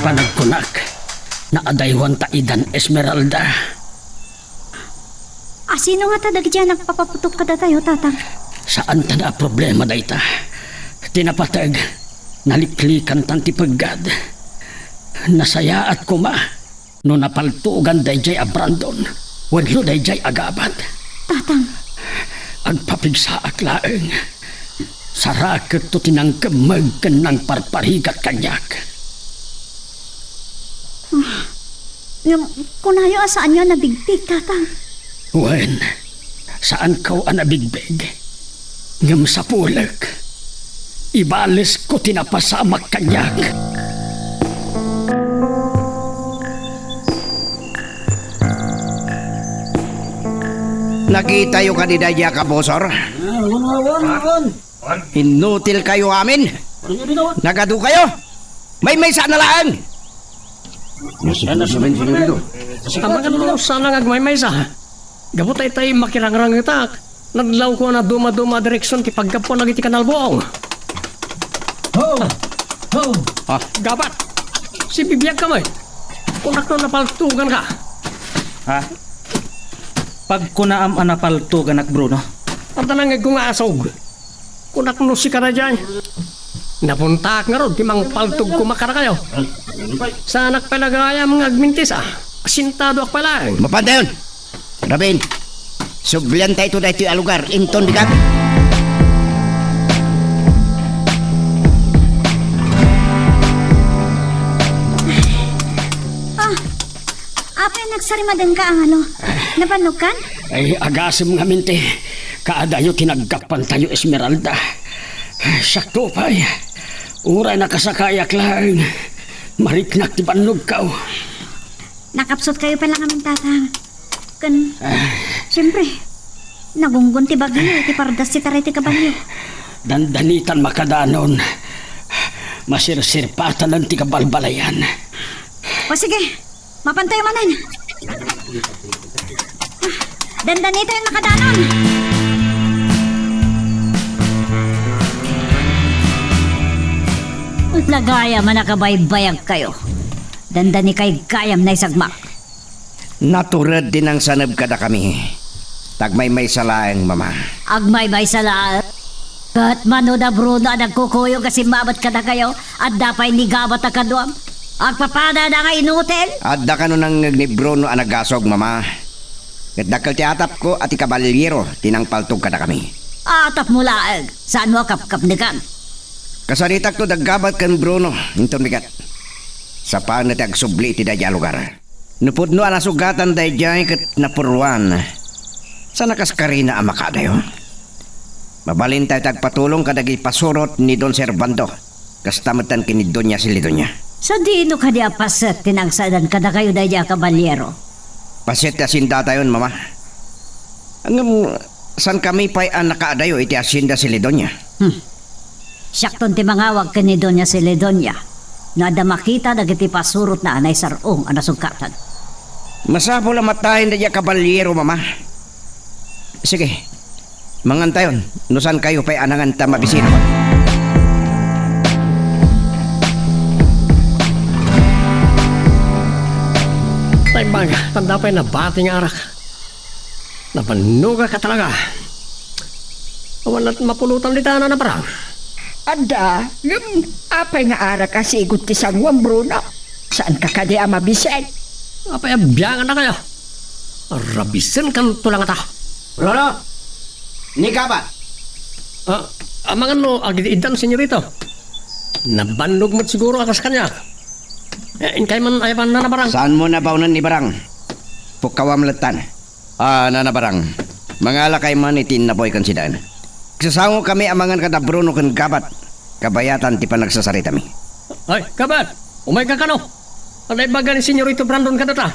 Panagkunak, naadaywan ta idan Esmeralda. A, sino ngata dagiti a nagpapaputok kadatayo, Tatang? Saan ta a problema dayta. Ti napateg, naliklikantan ti peggad. Nasayaat koma no napaltogan daydiay a Brandon wenno daydiay a Gabat. Tatang. Agpapigsaak laeng. Saraketto ti nangkemmeg ken nangparparigat kaniak. Ah, ngem kunayo a saanyo a nabigtig, Tatang. Wen, saanko a nabigbig. Ngem sapulek, ibalesko ti napasamak kaniak. Nakitayo kadi daydiay a kabusor? Ah, wen, wen, wen. Inutil kayo amin. Nagadu kayo. Maymaysa na laeng. Amangan no saan nga agmaymaysa. Gapu ta itay makirangrangtak. Nadlawko a dumaduma a direksion ti paggapuan dagiti kanalbuong. Ho! Ho! Ah. Gabat! Sibibiagka met. Kunak no napaltoganka. Ha? Pagkunaam a napaltoganak, Bruno. Adda nangngegko nga asog. Kunak no sika daydiay. Napuntaak ngarud ti mangpaltog koma kadakayo. Saanak pay la gayam nga agmintis a. Asintadoak pay laeng. Mapantayon! Rabin, subliantayto daytoy a lugar inton bigat. Ah, apay nagsarimadenka a ngano? Nabannogkan? Ay, agasem ngamin ti kaadayo ti naggapuantayo, Esmeralda. Siakto pay, uray nakasakayak laeng, mariknak ti bannogko. Nakapsutkayo pay la ngamin, Tatang. Ken, ah, siyempre, nagunggon ti bagyo iti pardas ti taray ti kabalio. Dandanitan makadanon. Masirsirpatanen ti kabalbalayan. O sige, mapantayo manen. Dandanitayon makadanon. Lagaya man a kabaybayagkayo. Dandanikay gayam naisagmak. Natured ti nangsaneb kadakami. Ta agmaymaysa laeng, Mama. Agmaymaysa laeng? Ket mano da Bruno a nagkukuyog a simmabet kadakayo, adda pay ni Gabat a kaduam? Agpapanada nga inutil? Adda kano nangngeg ni Bruno a nagasog, Mama. Ket dakkel ti atapko a ti kabalyero ti nangpaltog kadakami. Atapmo laeng? Saanmo a kapkapnekan? Kasaritakto da Gabat ken Bruno inton bigat. Sapaenna ti agsubli iti daydiay a lugar. No pudno a nasugatan daydiay ket napurruan, saan a kaskarina a makaadayo? Mabalintay ti agpatulong kadagiti pasurot ni Don Servando, kasta metten ken ni Doña Celidonia. Sadino kadi a paset ti nangsaedan kadakayo daydiay a kabalyero? Paset ti asindatayon, Mama. Ngem, saankami pay a nakaadayo iti Hacienda Celidonia? Hmm. Siakton ti mangawag ken ni Doña Celidonia no adda makita dagiti pasurotna a naisar-ong a nasugkatan. Masapul a matayen daydiay a kabalyero, Mama. Sige, mangantayon no saankayo pay a nangan ta mabisinakon. Naimbag, adda pay nabati nga arak. Nabannogak a talaga. Awan met mapulotan dita a nanaparang. Adda, ngem apay nga arak a sigot ti sanguam, Bruno? Saanka kadi a mabisin? Apay a biangannakayo? Arabisenkanto la ngata. Bruno! Ni Gabat! Ah, amangan no agid-iddan, senyorito. Nabannog met siguro a kas kaniak. Eh, inkay man ayaban a nanaparang. Saanmo nabaonen ni Barang? Pukkawam lattan. Ah, Nana Barang, mangalakay man iti innapoy ken sidaen. Agsasangokami a mangan kada Bruno ken Gabat, kabayatan ti panagsasaritami. Ay, Gabat! Umayka kano? Adda ibaga ni Senyorito Brandon kadata?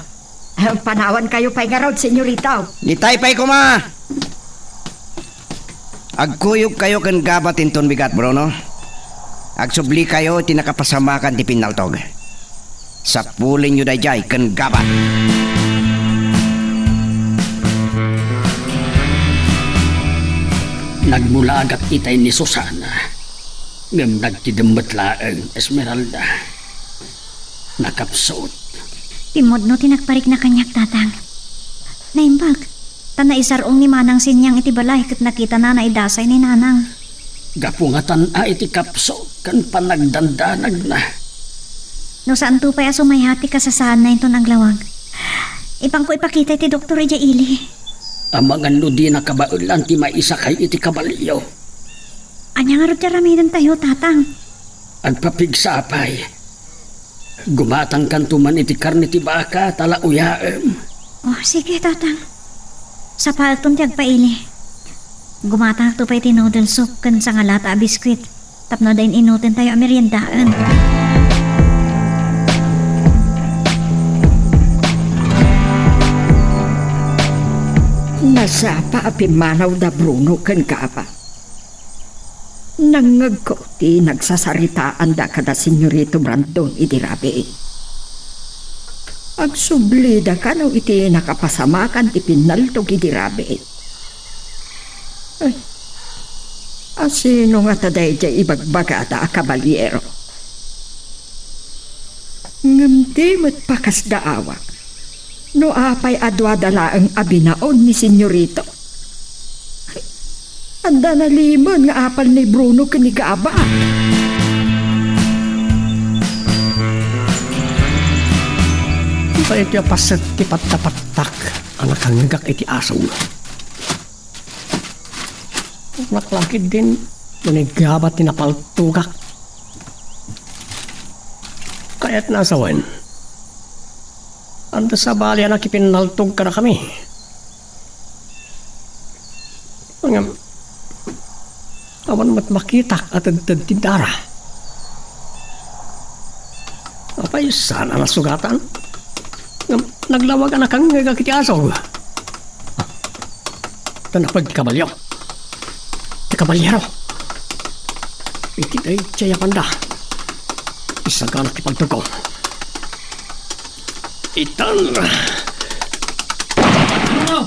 Ah, panawankayo pay ngarud, Senyorito. Ditay pay koma! Agkuyogkayo ken Gabat inton bigat, Bruno. Agsublikayo iti nakapasamakan ti pinnaltog. Sapulenyo daydiay ken Gabat. Nagmulagak itay ni Susana, ngem nagtidem met laeng, Esmeralda. Nakapsut. Timmudno ti nagparikna kaniak, Tatang. Naimbag, ta naisar-ong ni Manang Sinyang iti balay ket nakitana naidasay ni Nanang. Gapu nga tan-a iti kapsut ken panagdandanagna. No saanto pay a sumayat ti kasasaadna inton aglawag, ipanko ipakita iti doktor idiay ili. Amangan no dina kabaelan ti maisakay iti kabalio. Ania ngarud ti aramidentayo, Tatang? Agpapigsa pay. Gumatangkanto man iti karne ti baka ta la uyaem. Oh, sige, Tatang. Sapaekton ti agpaili. Gumatangakto pay iti noodle soup ken sangalata a biskuit tapno adda in-inutentayo a meriendaen. Nasapa a pimmanaw da Bruno ken Gaba. Nangngegko ti nagsasaritaanda kada Senyorito Brandon idi rabii. Agsublida kano iti nakapasamakan ti pinnaltog idi rabii. Ay, asino ngata daydiay ibagbagada a kabaliero? Ngem di met pakasdaawak. No apay a duada laeng a binaon ni Senyorito? Adda nalimen nga apal ni Bruno ken ni Gaba. Isu iti a paset ti pattapattak a nakangngegak iti asong. Naklakid din no ni Gaba ti napaltogak. Kayatna a sawen, adda sabali a nakipinnaltog kadakami. Ngem, awan met makitak a tedted ti dara. Apay, saan a nasugatan? Ngem, naglawag a nakangngegak iti asog. Tan napeg ti kabalio. Ti kabaliero. Iti daydiay a banda, isaganak ti paltogko. Itan. Bruno!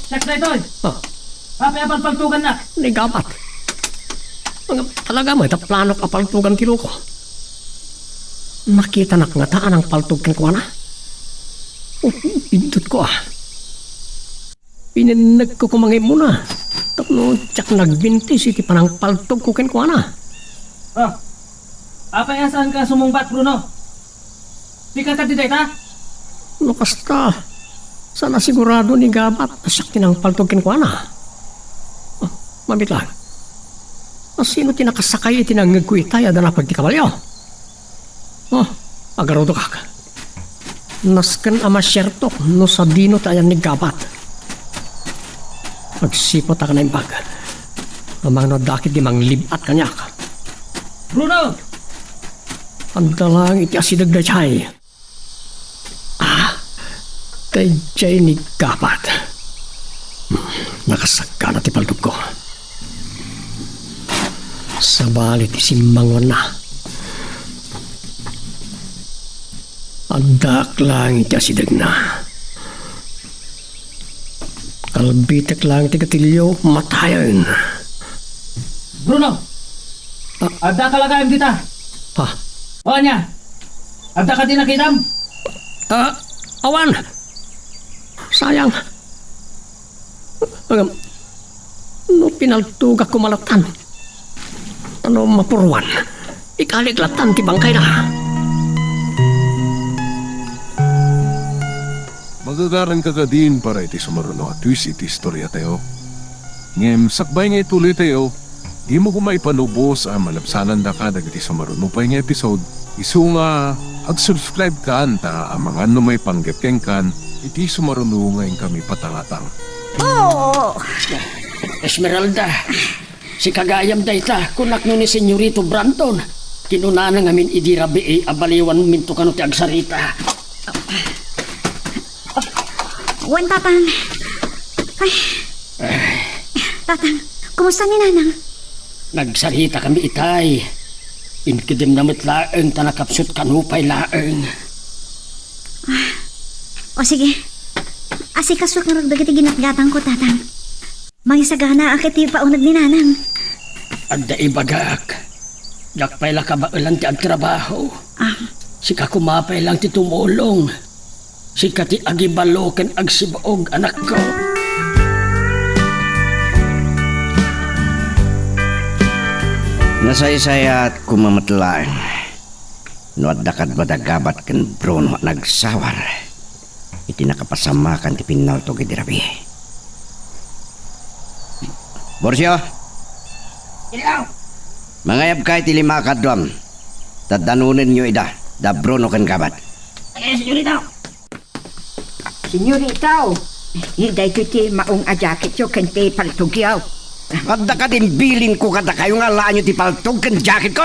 Check daytoy! Ah. Apay a palpaltogannak? Ni Gabat. Talaga met a planok a paltogan ti loko. Nakitanak ngata a nangpaltog kenkuana. Oh, indutko, ah. Pinennegko koma nga immuna tapno diak nagbintis iti panangpaltogko kenkuana. Ah, apay a saanka a sumungbat, Bruno? Dika kadi dayta? No kasta, saan a sigurado ni Gabat a siak ti nangpaltog kenkuana. Ah, mabiit laeng. Asino ti nakasakay iti nangngegko itay a danapag ti kabalio? Oh, agarudokak. Nasken a masiertok no sadino ti ayan ni Gabat. Agsiput a naimbag. Amangan no adda ketdi manglib-at kaniak. Bruno! Adda laeng iti asideg daydiay. Ah, daydiay ni Gabat. Hmm, nakasagana ti paltogko. Sabali ti simmangonda. Addaak laeng iti asidegna. Kalbitek laeng ti gatilio, matayen. Bruno! Ah. Adda ka la gayam dita? Ha? O, ania? Adda kadi nakitam? Ah, awan. Sayang. Ngem, no pinaltogak koma lattan, no mapuruan, ikalik lattan ti bangkayna. Magagaranka kadin para iti sumaruno a twist iti istoriatayo. Ngem sakbay nga ituloytayo, dimo koma ipanubos a malabsanandaka dagiti sumaruno pay nga episode. Isu nga, ag-subscribe kan ta amangan no maipanggep kenkan Iti sumaruno nga inkami patangatang. Oo! Esmeralda, sika gayam dayta, kunak no ni Senyorito Brandon. Kinunana ngamin idi rabii a baliwanminto kano ti agsarita. Wen, Tatang. Ay. Tatang, kumusta ni Nanang? Nagsaritakami itay. Inkidemna met laeng ta nakapsut kano pay laeng. O sige. Asikasuak ngarud dagiti ginatgatangko, Tatang. Mangisaganaak iti pauneg ni Nanang. Adda ibagak. Diak pay la kabaelan ti agtrabaho. Ah. Sika koma pay lang ti tumulong. Sika ti agibalo ken agsib-og, anakko. Nasaysayat koma met laeng no adda kadua da Gabat ken Bruno a nagsawar iti nakapasamakan ti pinnaltog idi rabii. Borcio! Ilaw! Mangayabka iti lima a kaduam, ta danonenyo ida, da Bruno ken Gabat. Ay, senyorita! Senyorita, daytoy ti maong a jacketyo ken ti paltogyo. Adda kadin bilinko kadakayo nga alaenyo ti paltog ken jacketko?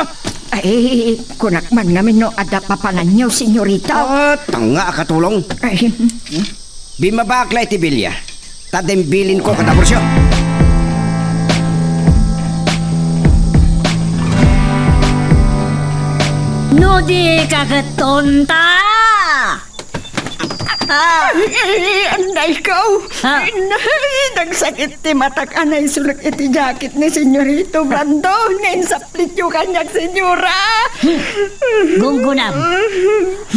Ay, kunak man ngamin no adda papananyo, senyorita. Ah, tanga a katulong. Ay, Bimmabaak la iti bilia, ta dimbilinko kada Borcio. No di ka ket tonta! Ay, ay, ay, anay ko. Ha? Inay, nagsakit ti matak a naisulek iti jacket ni Senyorito Brando. Nainsaplityo kaniak, Senyora. Hmm. Gunggunam.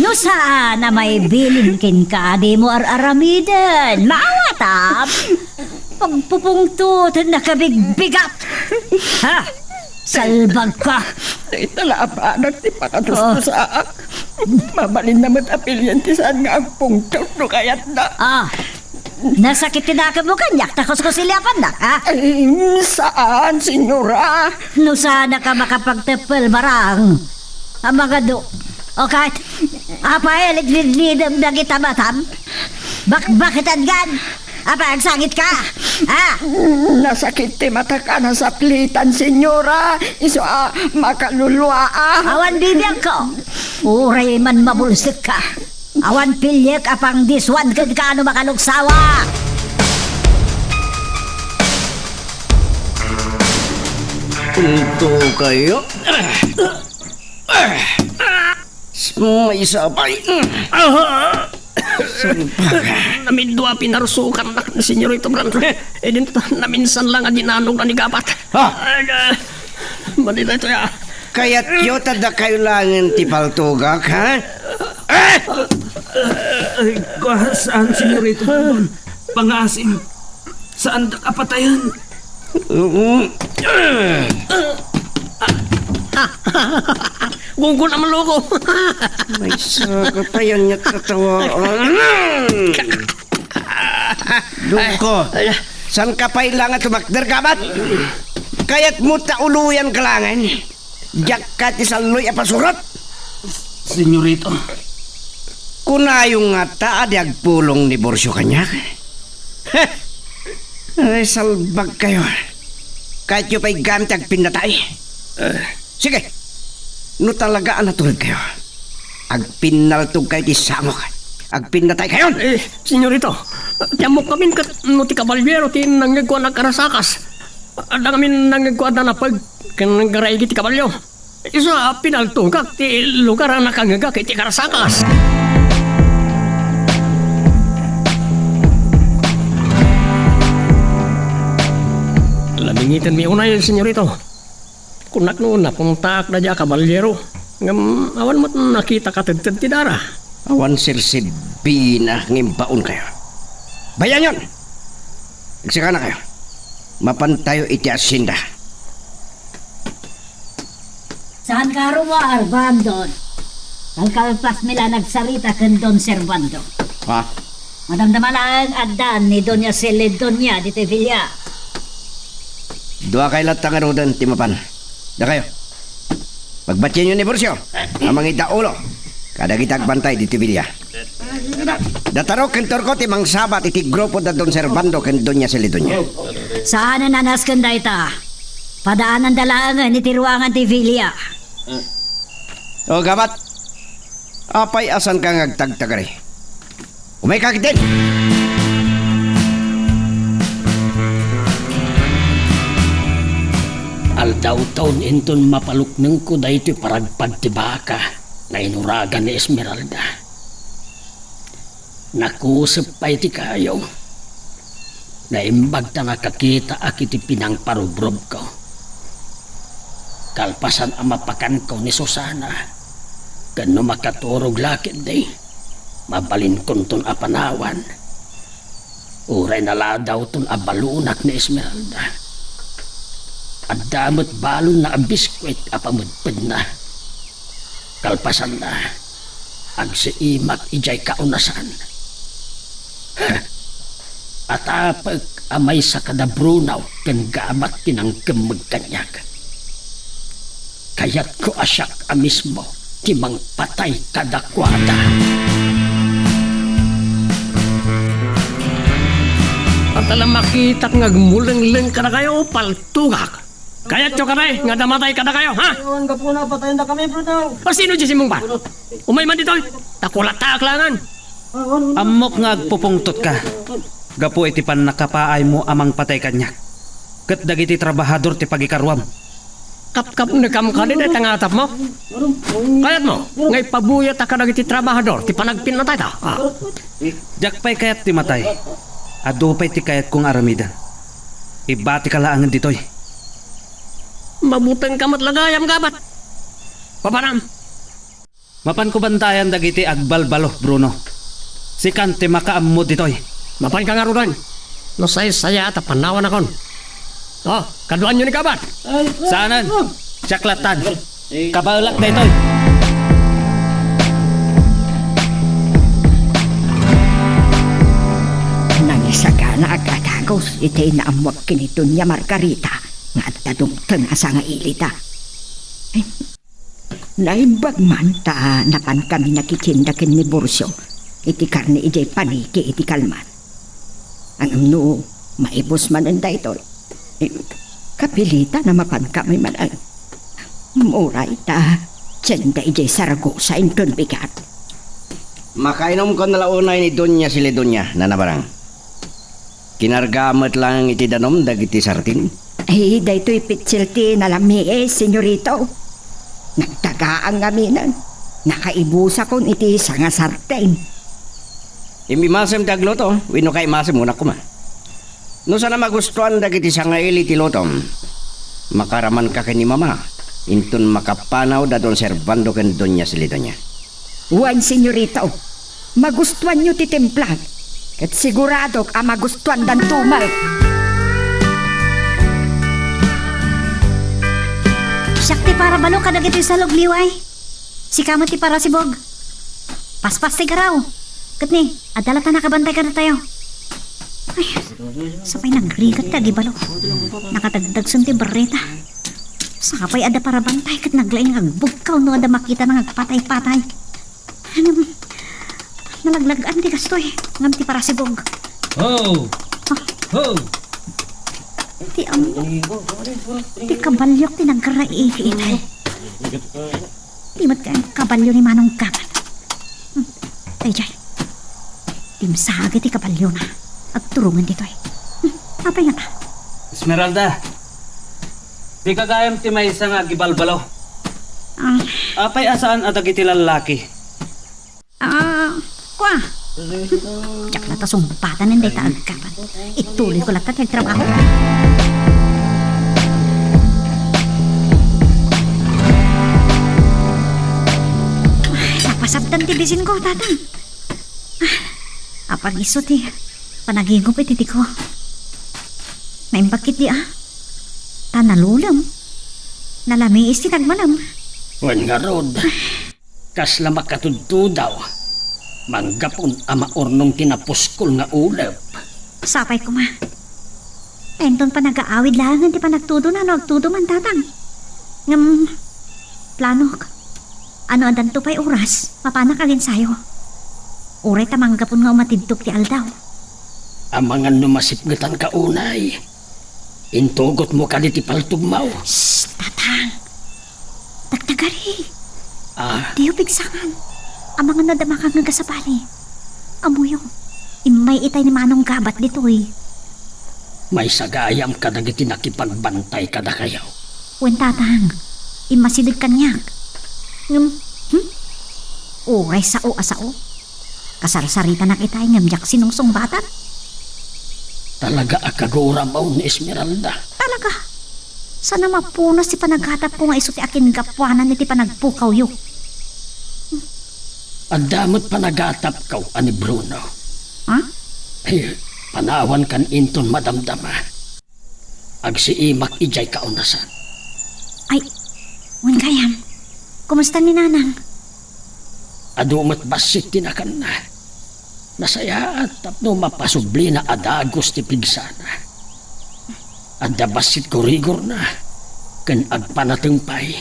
No saan a maibilin kenka, dimo ar-aramiden. Maawatam. Pagpupungtot, nakabigbigat. Ha? Salbag ka! Dayta la a banag ti pakadustusaak. Mabalinna met a pilien ti saan nga agpungtot no kayatna. Ah, nasakit ti nakemmo kaniak ta kuskusiliapannak, ha? Ay, saan, senyora? No saan ka makapagteppel, barang. Amagado. O ket, apay a lidlidlidem dagita matam? Bakbaketadgan! Apay, agsangit ka? Ha? Nasakit ti matak a nasaplitan, senyora. Isu a makaluluaak. Awan bibiagko. Uray man mabulsek ka. Awan piliek a pangdiswan kenka no makaluksawa. Punto kayo. Maysa pay. Ah! Salbag. Namindua pinarsukannak ni Senyorito Brando. Eh, dinto ta, naminsan lang a dinanogna ni Gabat. Ha? Ay, ah, madi daytoy, ah. Kayatyo ta dakayo laengen ti paltogak, ha? Eh! Ay, saan, Senyorito Brandon? Pangasim. Saandak a patayen. Mm. Gunggon a maloko. Maysa ka pay ania ti katawaan. Dungko, saan ka pay la nga tumakder, Gabat? Kayatmo ta uloyan ka laengen? Diak ka ti salloy a pasurot. Senyorito. Kunayo ngata a di agpulong ni Borcio kaniak? Ay, salbag kayo. Kayatyo pay gayam ti agpinnatay? Eh. Sige. No talaga a natured kayo, agpinnaltog kayo ti sangok. Agpinnatay kayon! Eh, senyorito, ti ammok ngamin ket no ti kabalyero ti nangngegko a nagkarasakas. Adda ngamin nangngegko a nanapeg ken nanggaraigi ti kabalyo. Isu a pinaltogak ti lugar a nakangngegak iti karasakas. Labingitenmi unay, senyorito. Kunak no napuntaak daydiay a kabalyero, ngem awan met nakitaka tedted ti dara. Awan serserbina nga imbaonkayo. Bayanyon! Agsakanakayo. Mapantayo iti asienda. Saan ka ruar, Brandon? Kalkalpasmi la nagsarita ken Don Servando. Ha? Madamdama laeng addan ni Doña Celedonia ditoy bilia. Duakay latta ngaruden ti mapan. Dakayo. Pagbatienyo ni Borcio a mangidaulo kadagiti agbantay ditoy bilia. Dataro ken Turco ti mangsabat iti grupo da Don Servando ken Doña Celidonia. Saanen a nasken dayta. Padaananda laengen iti ruangan ti villa. O, gabat. Apay a saanka nga agtagtagari? Umayka ketdin! Aldawton inton mapaluknengko daytoy paragpag ti baka nga inuragan ni Esmeralda. Nakusep pay ti kayo. Naimbag ta nakakitaak iti pinangparubrobko. Kalpasan a mapakanko ni Susana, ken no makaturog la ketdi, mabalinkonton a panawan. Uray naladawton a balunak ni Esmeralda. Adda met balonna a biskuit a pamedpedna. Kalpasanna, agsiimak idiay kaunasan. Atapek a maysa kada Bruno ken gabat ti nangkemmeg kaniak. Kayatko a siak a mismo ti mangpatay kadakuada. Ata la makitak nga agmulengleng kadakayo, paltugak. Kayatyo kadi nga adda matay kadakayo, ha? Awan gapuna, patayenda kami, Bruno. O, sino diay simmungbat? Umay man ditoy. Ta kulataak laengen. Ammok nga agpupungtotka gapu iti pannakapaaymo a mangpatay kaniak ket dagiti trabahador ti pagikaruam. Kapkapnekam kadi dayta nga atapmo? Kayatmo nga ipabuyatak kadagiti trabahador ti panagpinnatayta? Ah. Diak pay kayat ti matay. Adu pay ti kayatko nga aramiden. Ibatika laengen ditoy. Mabutengka met la gayam, gabat. Papanam. Mapanko bantayan dagiti agbalbalo, Bruno. Sikan ti makaammo ditoy. Mapanka ngaruden. No saysayat a panawanakon. O, kaduaanyo ni gabat. Saanen. Siak lattan. Kabaelak daytoy. Nangisaganaak a dagus iti naammoak ken ni Doña Margarita nga adda dungteng a sangailida. Naimbag man ta napankami nakitienda ken ni Burcio iti karne idiay paniki iti kalman. Ngem no maibus manen daytoy, eh, kapilitan a mapankami manen. Uray ta tienda idiay Zaragoza inton bigat. Makainomkon la unay ni Doña Celidonia, Nana Barang. Kinarga met laeng iti danum dagiti sartin. Ay, daytoy pitsil ti nalamiis, senyorito. Nagdagaang ngaminen. Nakaibusakon iti sanga sartin. Immimasem ti agluto, wenno kaimasem una koma. No saan a magustuan dagiti sangaili ti lutom, makaramanka ken ni Mama, inton makapanaw da Don Servando ken Doña Celidonia. Wen, senyorito, magustuanyo ti timplag, ket siguradok a magustuandanto met. Siak ti parabalo kadagiti salog, liway. Sika met ti parasibog. Paspas ti garaw. Ket ni, adda latta nakabantay kadatayo. Ay, sapay nagrigat ti agibalo. Nakadagdagsen ti berreta. Sapay adda parabantay ket naglaing nga agbugkaw no adda makitana nga agpatay-patay. Ngem, nalaglag-an ti kastoy, ngem ti parasibog. Ho! Ah. Ho! Ti ammo. Ti kabalio ti nagkaraiti itay. Ti met kay kabalio ni Manong Gabat. Hmm. Daydiay. Timsagi ti kabaliona. Agturongen ditoy. Hmm. Apay ngata? Esmeralda, dika gayam ti maysa nga agibalbalo. Ah. Apay a saan a dagiti lallaki? Ah, kua. Diak latta sungbatanen dayta aggapan. Ituloyko latta ti agtrabaho. Ay, napasabtan ti bisinko, tatang. Ah, apag isu ti panagingop iti tiko. Naimbag ketdi a. Ta nalulem. Nalamiis ti nagmalem. Wen ngarud. Kasla makatudtudaw, manggapon a maurnong ti napuskol nga ulep. Sapay koma. Inton panagaawid laengen ti panagtudona no agtudo man, tatang. Ngem, planok. Ano addanto pay oras, mapanak agensayo. Uray ta manggapon nga umatidto ti aldaw. Amangan no masipngetanka unay. Intugotmo kadi ti paltogmo. Shh, Tatang! Tagtagari! Ah? Diyo pigsangan. Amangan no adda makangngeg a sabali. Ammoyo, immay itay ni Manong Gabat ditoy. Maysa gayam kadagiti nakipagbantay kadakayo. Wen, Tatang, immasideg kaniak. Ngem, hmm? Uray sao a sao. Kasarsaritana itay ngem diak sinungsungbatan. Talaga a kaguram ni Esmeralda. Talaga. Saan a mapunas ti panagatapko nga isu ti akingapuanan iti panagpukawyo. Adda met panagatapko a ni Bruno. Ha? Eh, panawankan inton madamdama. Agsiimak idiay kaunasan. Ay, wen gayam. Kumusta ni Nanang? Adu met bassit ti nakanna. Nasayaat tapno mapasublina a dagus ti pigsana. Adda bassit kurigorna ken agpanateng pay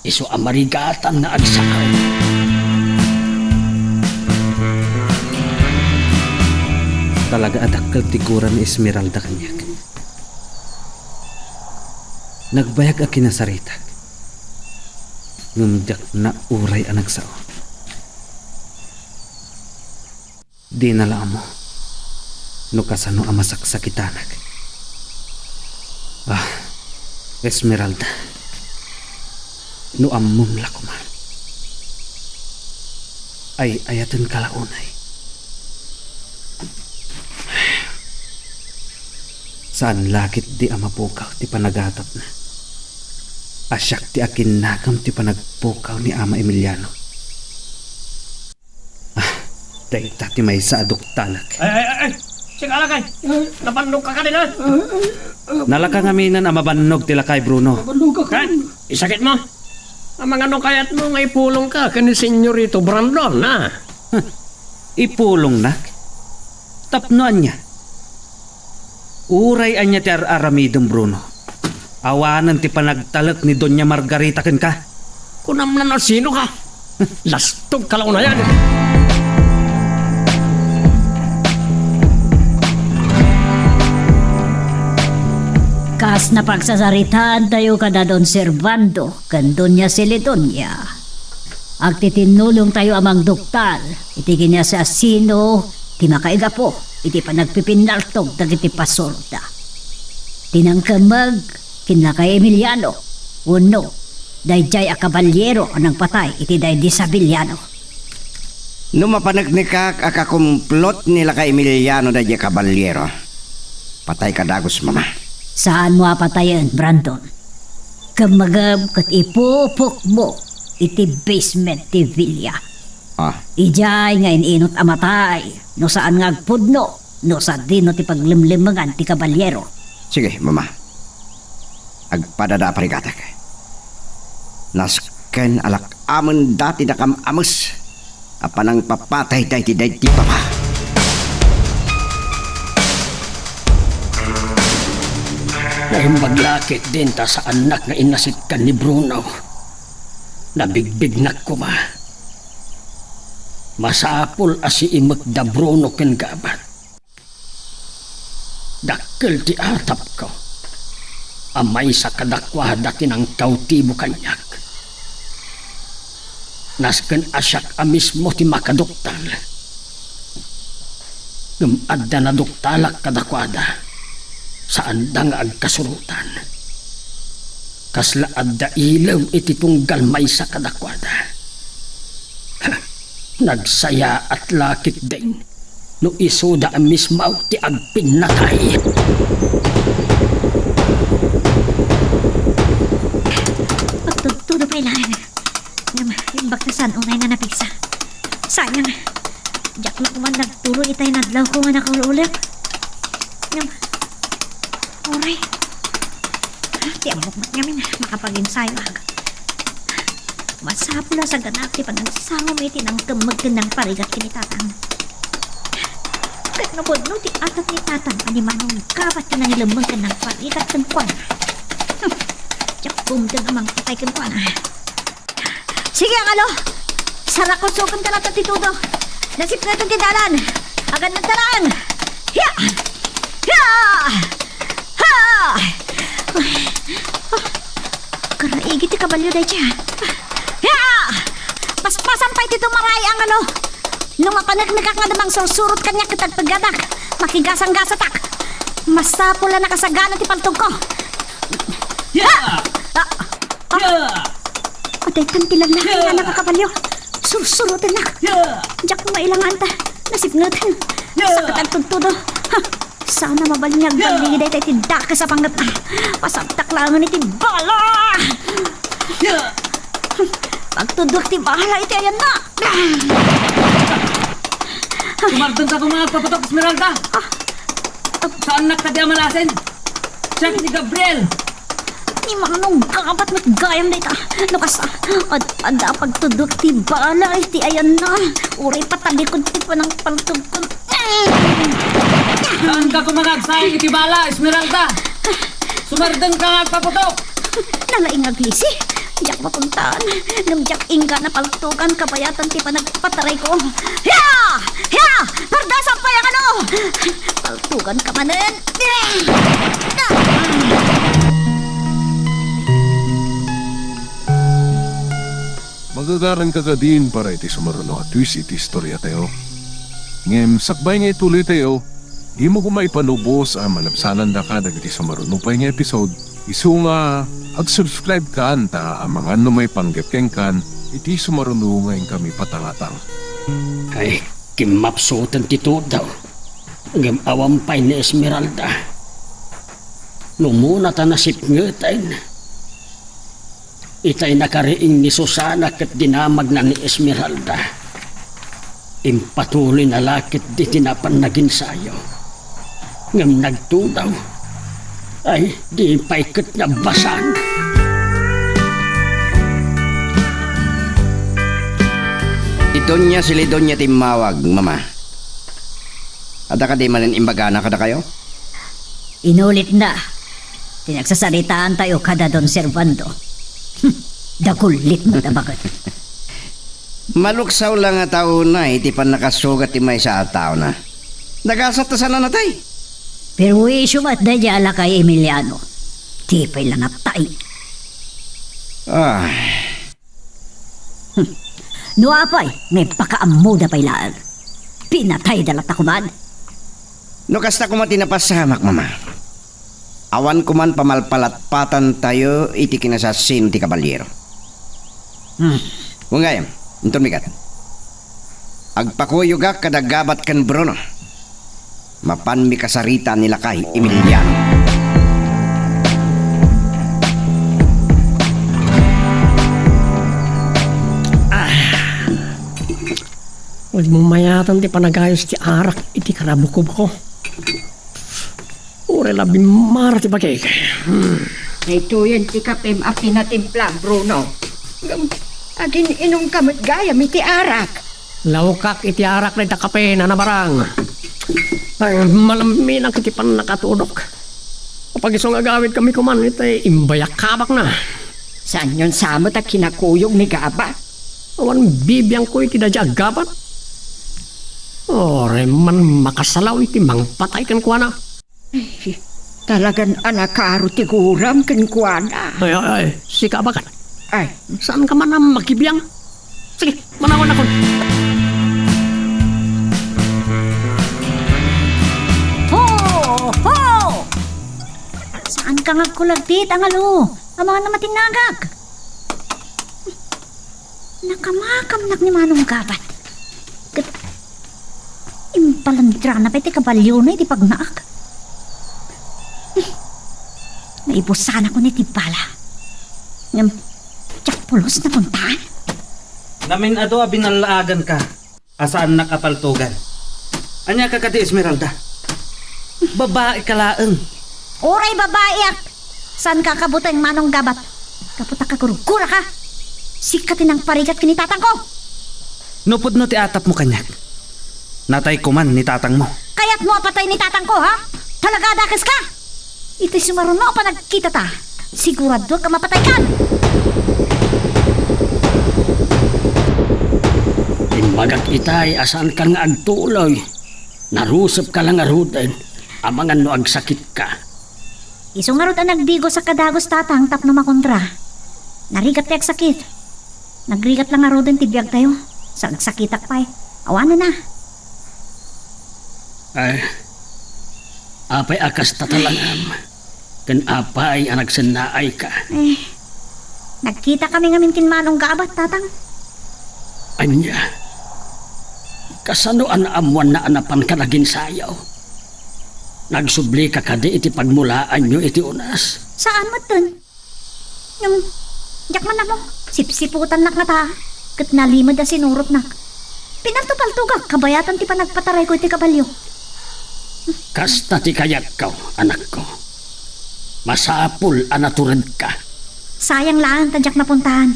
isu a marigatan nga agsao. Talaga a dakkel ti gura ni Esmeralda kaniak. Nagbayag a kinasaritak, ngem diak nauray a nagsao. Dina la ammo no kasano a masaksakitanak. Ah, Esmeralda, no ammom la koma. Ay-ayatenka la unay. Saan la ketdi a mapukaw ti panagatapna. A siak ti akinnakam ti panagpukaw ni Ama Emiliano. Ah, dayta ti maysa a duktalek. Ay, ay, ay, ay! Sika lakay! Nabannogka kadi, a? Nalaka ngamin a mabannog ti lakay, Bruno. Mabannog ka. Ken, isakitmo. Amangan no kayatmo nga ipulongka ken ni Senyorito Brandon, a? Ipulongnak? Tapno ania? Uray ania ti ar-aramidem, Bruno, awanen ti panagtalek ni Doña Margarita kenka. Kunam la no sinoka? Lastogka la unayen. Kas napagsasaritaantayo kada Don Servando ken Doña Celidonia, agtitinnulongtayo a mangduktal iti kinaasino ti makaigapu iti panagpipinnaltog dagiti pasurda. Ti nangkemmeg ken lakay Emiliano wenno daydiay a kabaliero a nangpatay iti daydi Sabiliano. No mapaneknekak a kakumplot ni lakay Emiliano daydiay a kabaliero, patayka dagus, Mama. Saanmo a patayen, Brandon. Kemmegem ket ipupokmo iti basement ti villa. Ah. Idiay nga in-inut a matay no saan nga agpudno no sadino ti paglemlemmengan ti kabaliero. Sige, Mama. Agpadada a parigatek. Nasken a lak-amen dati nakam-ames a panangpapatay daydi daydi, Papa. Naimbag la ketdin ta saannak nga innasit ken ni Bruno. Nabigbignak koma. Masapul a siimekda Bruno ken Gabat. Dakkel ti atapko a maysa kadakuada ti nangkautibo kaniak. Nasken a siak a mismo ti makaduktal. Ngem adda naduktalak kadakuada, saanda nga agkasurotan. Kasla adda ilem iti tunggal maysa kadakuada. Nagsayaat la ketdin no isuda a mismo ti agpinnatay. Agtudtudo pay laeng. Ngem, imbag ta saan unay nga napigsa. Sayang. Diak la koma nagtuloy itay nadlawko nga nakaul-ulep. Ngem, uray. Ah, ti ammok met ngamin, makapaginsayoak. Masapul a saganaak ti panagsangom iti nangkemmeg ken nangparigat ken ni Tatang. Ket no pudno ti atap ni Tatang a ni Manong Gabat ti nangilemmeng ken nangparigat kenkuana. Hmm. Diak kumteng a mangpatay kenkuana. Sige, Angalo. Sarakusokenka latta ti tudo. Nasipngetan ti dalan. Agannad ta laeng. Hiya! Hiya! Ha! Karaigi ti kabalio dayta. Hiya! Paspasan pay ti dumaray a ngalo. No mapaneknekak nga dumangsursurot kaniak ket agpeggadak, makigasanggasatak. Masapul a nakasagana ti paltogko. Hiya! Ah! Ah! Hiya! Adaytan ti lallaki nga nakakabalio. Sursurotennak. Hiya! Diak mailangan ta. Nasipnget. Hiya! Sakit agtudtudo. Ha! Sana mabalin nga agbaligi dayta iti dakes a pangngetna. Pasabtak laengen iti bala! Hiya! Agtudok ti bala iti ayanna. Sumardengka koma nga agpaputok, Esmeralda. Ah. Saannak kadi a malasin. Check ni Gabriel. Ni Manong Gabat met gayam dayta. No kasta, ad-, adda pagtudok ti bala iti ayanna. Uray patalikod ti panangpaltogko. Saanka koma nga agsayang iti bala, Esmeralda. Sumardengka nga agpaputok. Nalaing aglisi. Diak mapuntaan. Ngem diak inggana paltogan kabayatan ti panagpatarayko. Hiya! Hiya! Pardasan pay a ngalo! Paltoganka manen. Magagaranka kadin para iti sumaruno a twist iti istoriatayo. Ngem sakbay nga ituloytayo, dimo koma ipalubos a malabsanandaka dagiti sumaruno pay nga episode, isu nga ag-subscribe kan ta amangan no maipanggep kenkan iti sumaruno nga inkami patangatang. Ay, kimmapsuten ti tudaw. Ngem awan pay ni Esmeralda. Lumuna ta nasipngeten. Itay nakariing ni Susana ket dinamagna ni Esmeralda. Impatuloyna la ketdi ti napan naginsayo. Ngem nagtudaw. Ay, di pay ket nabasan. Ni Doña Celidonia ti immawag, Mama. Adda kadi manen imbagana kadakayo? Inulitna ti nagsasaritaantayo kada Don Servando. Hm, dagulit met a baket. Maluksaw la nga taona iti pannakasugat ti maysa a taona. Nagasat ta saan a natay. Perwisyo met daydiay a lakay Emiliano. Di pay la natay. Ah. Hm. No apay nga impakaammoda pay laeng, pinatayda latta koman. No kasta koma ti napasamak, Mama, awan koman pamalpalatpatantayo iti kinasasino ti kabaliro. Hmm. Wen gayam, inton mi ket. Agpakuyogak kada Gabat ken Bruno. Mapanmi kasarita ni lakay Emiliano. Ah. Agmumayaten ti panagayos ti arak iti karabukobko. Uray la bimmara ti bagik. Hmm. Daytoyen ti kapem a pinatimplam, Bruno. Ngem, agin-inumka met gayam iti arak. Lawkak iti arak dayta kape, Nana Barang. Ay, malamminak iti pannakatudok. Apag isu nga agawidkami koman iti imbayak kabakna. Saanyon sa met a kinakuyog ni Gabat? Awan bibiangko iti daydiay a Gabat. Uray man makasalaw iti mangpatay kenkuana. Ay, talagan a nakaro ti guram kenkuana. Ay, ay, ay, sika, baket. Ay. Saanka man a makibiang? Sige, manawanakon. Ho! Ho! Saanka nga agkulagtit, angalo? Amangan a matinnagak. Nakamakamnak ni Manong Gabat. Ket impalandrana pay ti kabalyona iti pagnaak. Maibusanakon iti bala. Ngem, diak pulos napuntaan. Namin-adu a binallaaganka a saannak a paltogan. Ania ka kadi, Esmeralda? Babaika laeng. Uray babaiak. Saanka a kabuteng, Manong Gabat? Gapu ta kagurguraka. Sika ti nangparigat ken ni tatangko. No pudno ti atapmo kaniak, natay koman ni tatangmo. Kayatmo a patay ni tatangko, ha? Talaga a dakeska? Iti sumaruno a panagkitata, siguraduak a mapataykan. Bagak itay a saankan nga agtuloy. Narusepka la ngaruden amangan no agsakitka. Isu ngarud a nagdigosak a dagus, Tatang, tapno makontra. Narigat ti agsakit. Nagrigat la ngaruden ti biagtayo. Sa agsakitak pay. Awanen a. Ay, apay a kasta talangam? Ken apay a nagsennaayka? Eh, nagkitakami ngamin ken Manong Gabat, Tatang. Ania? Kasano a naammoanna a napanka naginsayaw? Nagsublika kadi iti pagmulaanyo iti unas? Saan metten. Ngem, diak man ammo. Sipsiputannak ngata, ket nalimed a sinurotnak. Pinaltopaltogak kabayatan ti panagpatarayko iti kabalio. Kasta ti kayatko, anakko. Masapul a naturedka. Sayang laeng ta diak napuntahan.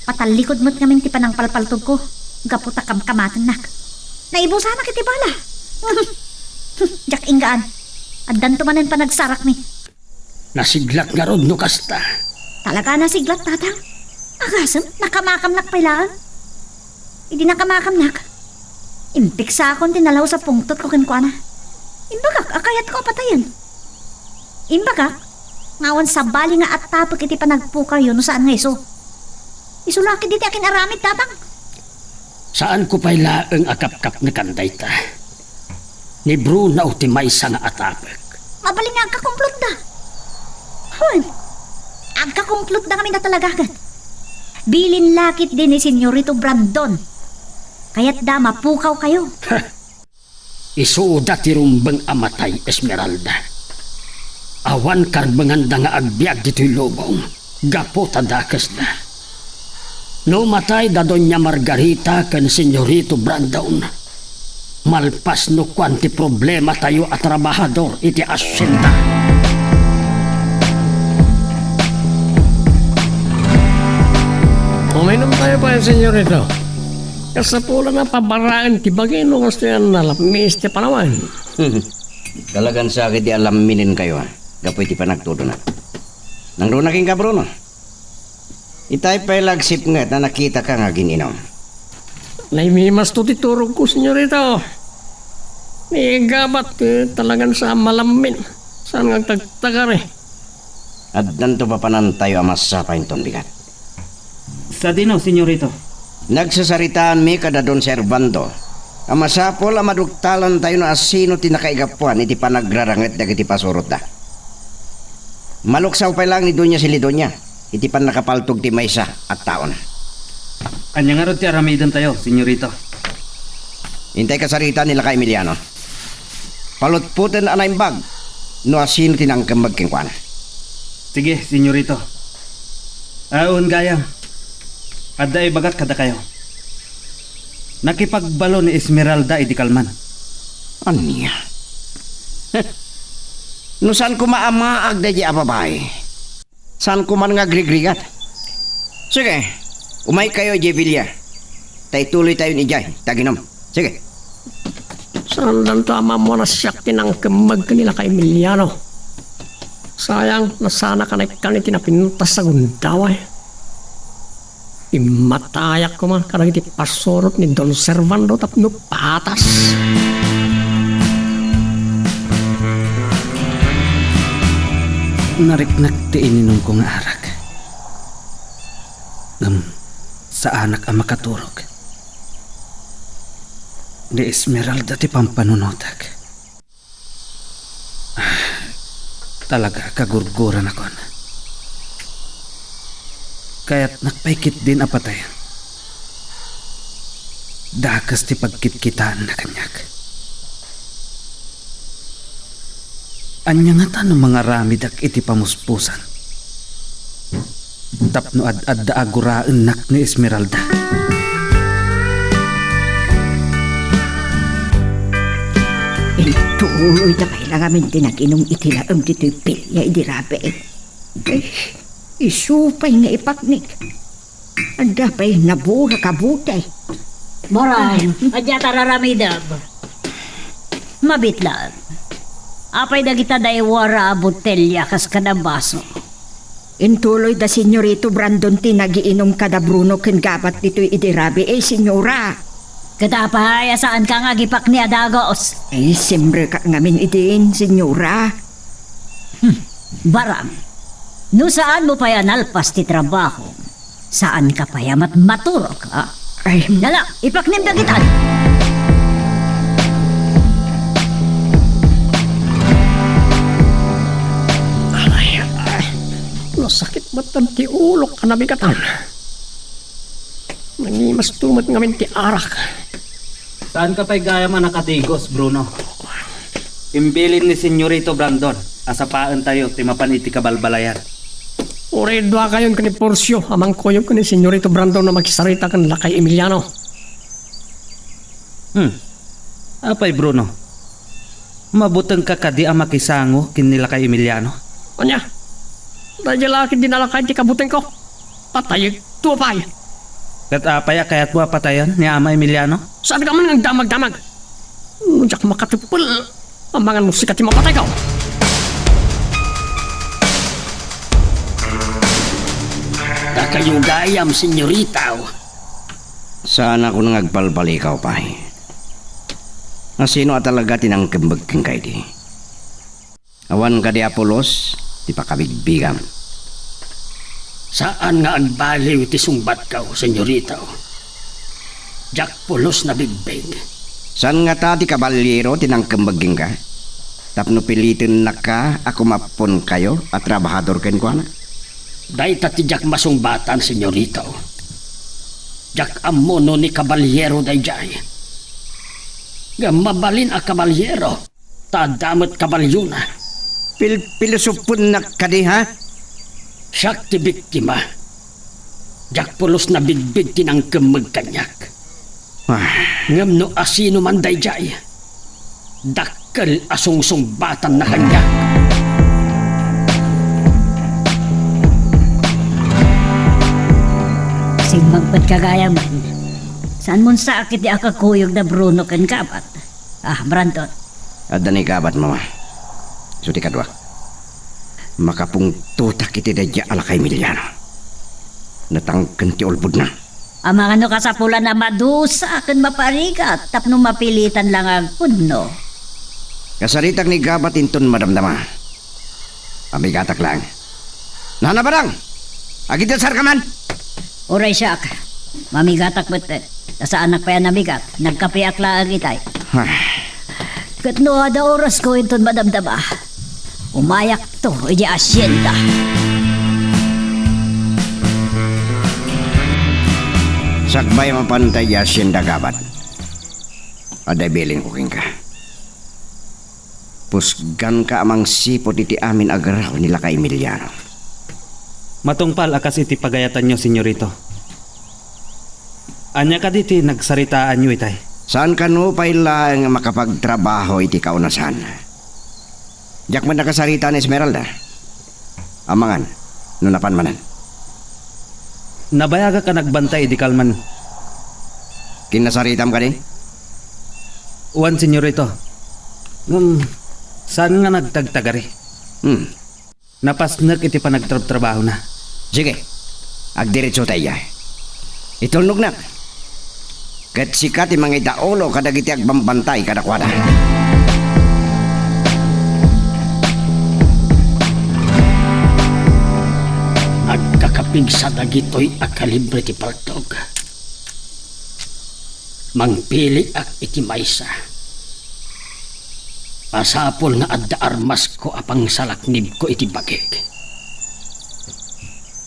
Patallikud met ngamin ti panangpalpaltogko gapu ta kamkamatennak. Naibusanak iti bala. Diak inggaan. Addanto manen panagsarakmi. Nasiglat ngarud no kasta. Talaga nasiglat, Tatang? Agasem, nakamakamnak pay laeng. Idi nakamakamnak, impiksakon ti nalaus a pungtotko kenkuana. Imbagak a kayatko a patayen. Imbagak nga awan sabali nga attapek iti panagpukawyo no saan nga isu. Isu la ketdi ti akin-aramid, Tatang. Saanko pay laeng a kapkapnekan dayta. Ni Bruno ti maysa nga atapek. Mabalin nga agkakumplotda. Wen, agkakumplotda ngamin a talaga ket. Bilin la ketdi ni Senyorito Brandon. Kayatda mapukawkayo. Isuda ti rumbeng a matay, Esmeralda. Awan karbenganda nga agbiag ditoy lubong gapu ta dakesda. No matay da Doña Margarita ken Senyorito Brandon, malpas no kuan ti problematayo a trabahador iti asyenda. Uminomtayo pay, Senyorito. Kasapulan a pabaraen ti bagi no kastoy a nalapmis ti panawen. Talagan sakit ti alamminenkayo, a, gapu iti panagtudona. Nangruna kenka, Bruno. Itay pay la agsipnget a nakitaka nga agin-inom. Naimimasto ti turogko, Senyorito. Ni Gabat, eh, talagan sa malammin. Saan nga agtagtagari? Addanto papanantayo a massapa inton bigat. Sadino, Senyorito? Nagsasaritaanmi kada Don Servando a masapul a maduktalantayo no asino ti nakaigapuan iti panagrarangit dagiti pasurotda. Maluksaw pay laeng ni Doña Celidonia iti pannakapaltog ti maysa a taona. Ania ngarud ti aramidentayo, Senyorito? Intay kasarita ni Lakay Emiliano. Palutpoten a naimbag no asino ti nangkemmeg kenkuana. Sige, Senyorito. Awan gayam. Adda ibagak kadakayo. Nakipagbalo ni Esmeralda idi kalman. Ania? No saan koma a maag daydiay a babai, saanko man nga agrigrigat. Sige, umaykayo idiay villa. Ta ituloytayon idiay ti aginom. Sige. Saandanto a maammuan a siak ti nangkemmeg ken ni Lakay Emiliano. Sayang, nasanak a naikkan iti napintas a gundaway. Immatayak koma kadagiti pasurot ni Don Servando tapno patas. Nariknak ti ininumko nga arak. Ngem saanak a makaturog. Ni Esmeralda ti pampanunotek. Ah, talaga a kagurguranakon. Kayatnak pay ketdin a patayen. Dakes ti pagkitkitaenna kaniak. Ania ngata no mangaramidak iti pamuspusan? Tapno ad-adda a guraennak ni Esmeralda. Intuloyda pay la ngamin ti nag-inum iti laem ditoy villa idi rabii. Ay, isu pay nga ipaknik. Adda pay naburak a butay. Maray, ay, adda ta raramidem. Mabitlan. Apay dagita daywarak a botelya kas kada baso? Intuloy da Senyorito Brandon ti nagiinum kada Bruno ken Gabat ditoy idi rabii, eh, Senyora. Ket apay a saanka nga agipakni a dagus? Ay, simrekak ngamin idin, senyora. Hmm, Barang, no saanmo pay a nalpas ti trabaho, saanka pay a matmaturog, ha? Ay. Nala, ipaknim dagitan! Ay, ay. Nasakit met ti ulok a nabigatan. Nangimasto met ngamin ti arak. Saanka pay gayam a nakadigus, Bruno. Imbilin ni Senyorito Brandon a sapaentayo ti mapan iti kabalbalayan. Uray duakayon ken ni Porcio a mangkuyog ken ni Senyorito Brandon a makisarita ken Lakay Emiliano. Hmm. Apay, Bruno? Mabutengka kadi a makisango ken ni Lakay Emiliano? Ania? Daydiay la ketdi nalakay ti kabutengko. Patayekto pay. Ket apay a kayatmo a patayen ni Ama Emiliano? Saanka man nga agdamagdamag. No diak makateppel, amangan mo sika ti mapatayko. Dakayo gayam, senyorita. Saanakon nga agbalbalikaw pay. Asino a talaga ti nangkembeg kenka idi? Awan kadi a pulos ti pakabigbigam? Saan nga agbaliw ti sungbatko, senyorita. Diak pulos nabigbig. Saan ngata ti kabalyero ti nangkembeg kenka? Tapno pilitennaka a kumapponkayo a trabahador kenkuana? Dayta ti diak masungbatan, senyorita. Diak ammo no ni kabalyero daydiay. Ngem mabalin a kabalyero, ta adda met kabalyona. Pil-, pilosopennak kadi, ha? Siak ti biktima. Diak pulos nabigbig ti nangkemmeg kaniak. Ah. Ngem no asino man daydiay, dakkel a sungsungbatanna kaniak. Simmangpetka gayam. Saanmon sakit ti akakuyog da Bruno ken Gabat? Ah, Brandon. Adda ni Gabat, Mama. Isu ti kaduak. Makapungtotak iti daydiay a Lakay Emiliano. Natangken ti ulbodna. Amangan no kasapulan a madusa ken maparigat tapno mapilitan la nga agpudno. Kasaritak ni Gabat inton madamdama. Mamigatak laeng. Nana, Barang! Agidasarka man! Uray siak. Mamigatak met. Ta saanak pay a namigat. Nagkapeak laeng itay. Ay. Ket no adda orasko inton madamdama, umayakto idiay asienda. Sakbay mapan ta idiay asienda, Gabat. Adda ibilinko kenka. Pusganka a mangsipud iti amin a garaw ni Lakay Emiliano. Matungpal a kas iti pagayatanyo, senyorito. Ania kadi ti nagsaritaanyo itay? Saan kano pay laeng a makapagtrabaho iti kaunasan? Diak met nakasarita ni Esmeralda. Amangan no napan manen. Nabayagak a nagbantay idi kalman. Kinnasaritam kadi? Wen, senyorito. Ngem, saan nga nagtagtagari? Hmm. Napasnek iti panagtrabtrabahona. Sige, agdiretsota idiay. Itulnognak. Ket sika ti mangidaulo kadagiti agbambantay kadakuada. Agkakapigsa dagitoy a kalibre ti paltog. Mangpiliak iti maysa. Masapul nga adda armasko a pangsalaknibko iti bagik.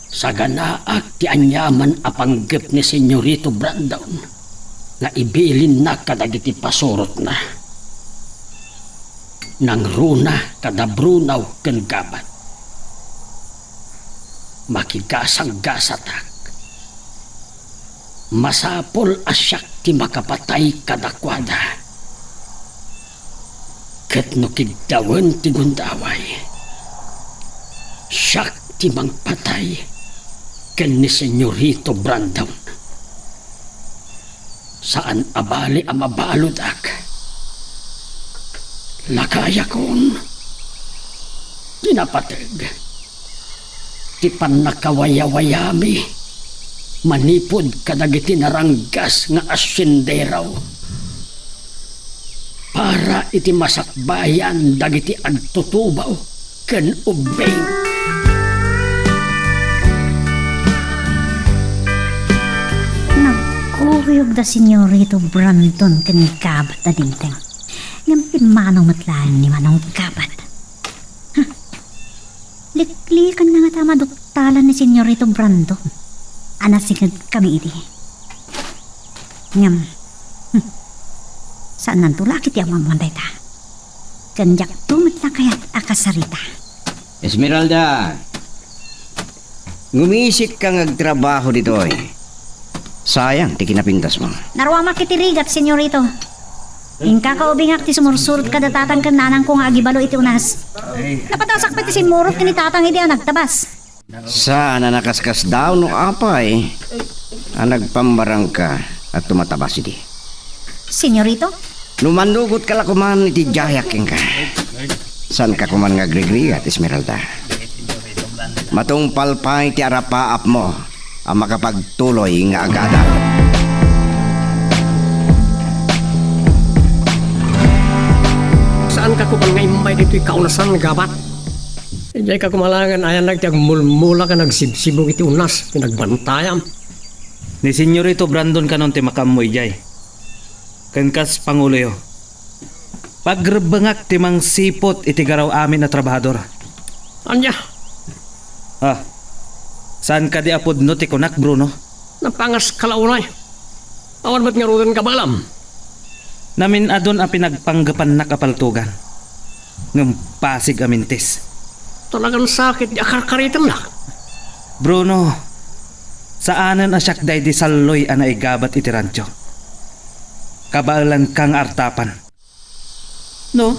Saganaak ti aniaman a panggep ni Senyorito Brandon nga ibilinna kadagiti pasurotna. Nangruna kada Bruno ken Gabat. Makigasanggasatak. Masapul a siak ti makapatay kadakuada. Ket no kigdawen ti gundaway, siak ti mangpatay ken ni Senyorito Brandon. Saan a bali a mabaludak. Lakayakon ti napateg. Ti pannakawayawayami manipud kadagiti naranggas nga asendero para iti masakbayan dagiti agtutubaw ken ubbing. Nagkuyog da Senyorito Brandon ken Gabat a dimteng. Ngem pimmanaw met laeng ni Manong Gabat. Huh. Liklikan na ngata a maduktalan ni Senyorito Brandon a nasingegkami idi. Ngem, hmm, saannanto la a kitaem ammoan dayta. Ken diakto met la kayat a kasarita. Esmeralda, gumisit ka nga agtrabaho ditoy. Sayang ti kinapintasmo. Naruamak iti rigat, Senyorito. Inkakaubingak ti sumursurot kada tatang ken nanangko nga agibalo iti unas. Napatasak pay ti simmurot ken ni tatang idi a nagtabas. Saan a nakaskasdaaw no apay a nagpambarangka a tumatabas idi. Senyorito? No mannugotka la koman iti diayak kenka. Saanka koman nga agrigrigat, Esmeralda. Matungpal pay ti arapaapmo a makapagtuloy nga agadal. Saanka koman nga immay ditoy kaunasan, Gabat? Idiay ka koma laengen ayannak ti agmulmula ken agsibsibong iti unas ti nagbantayam. Ni Senyorito Brandon kanon ti makaammo idiay. Ken kas panguloyo, pagrebbengak ti mangsiput iti garaw amin a trabahador. Ania? Ah, saan kadi a pudno ti kunak, Bruno? Napangaska la unay. Awan met ngaruden kabaelam. Namin-adun a pinagpanggepannak a paltogan. Ngem pasig a mintis. Talagan sakit ti akarkaritemnak. Bruno, saanen a siak daydi salloy a naigabat iti rancho. Kabaelanka nga artapan. No,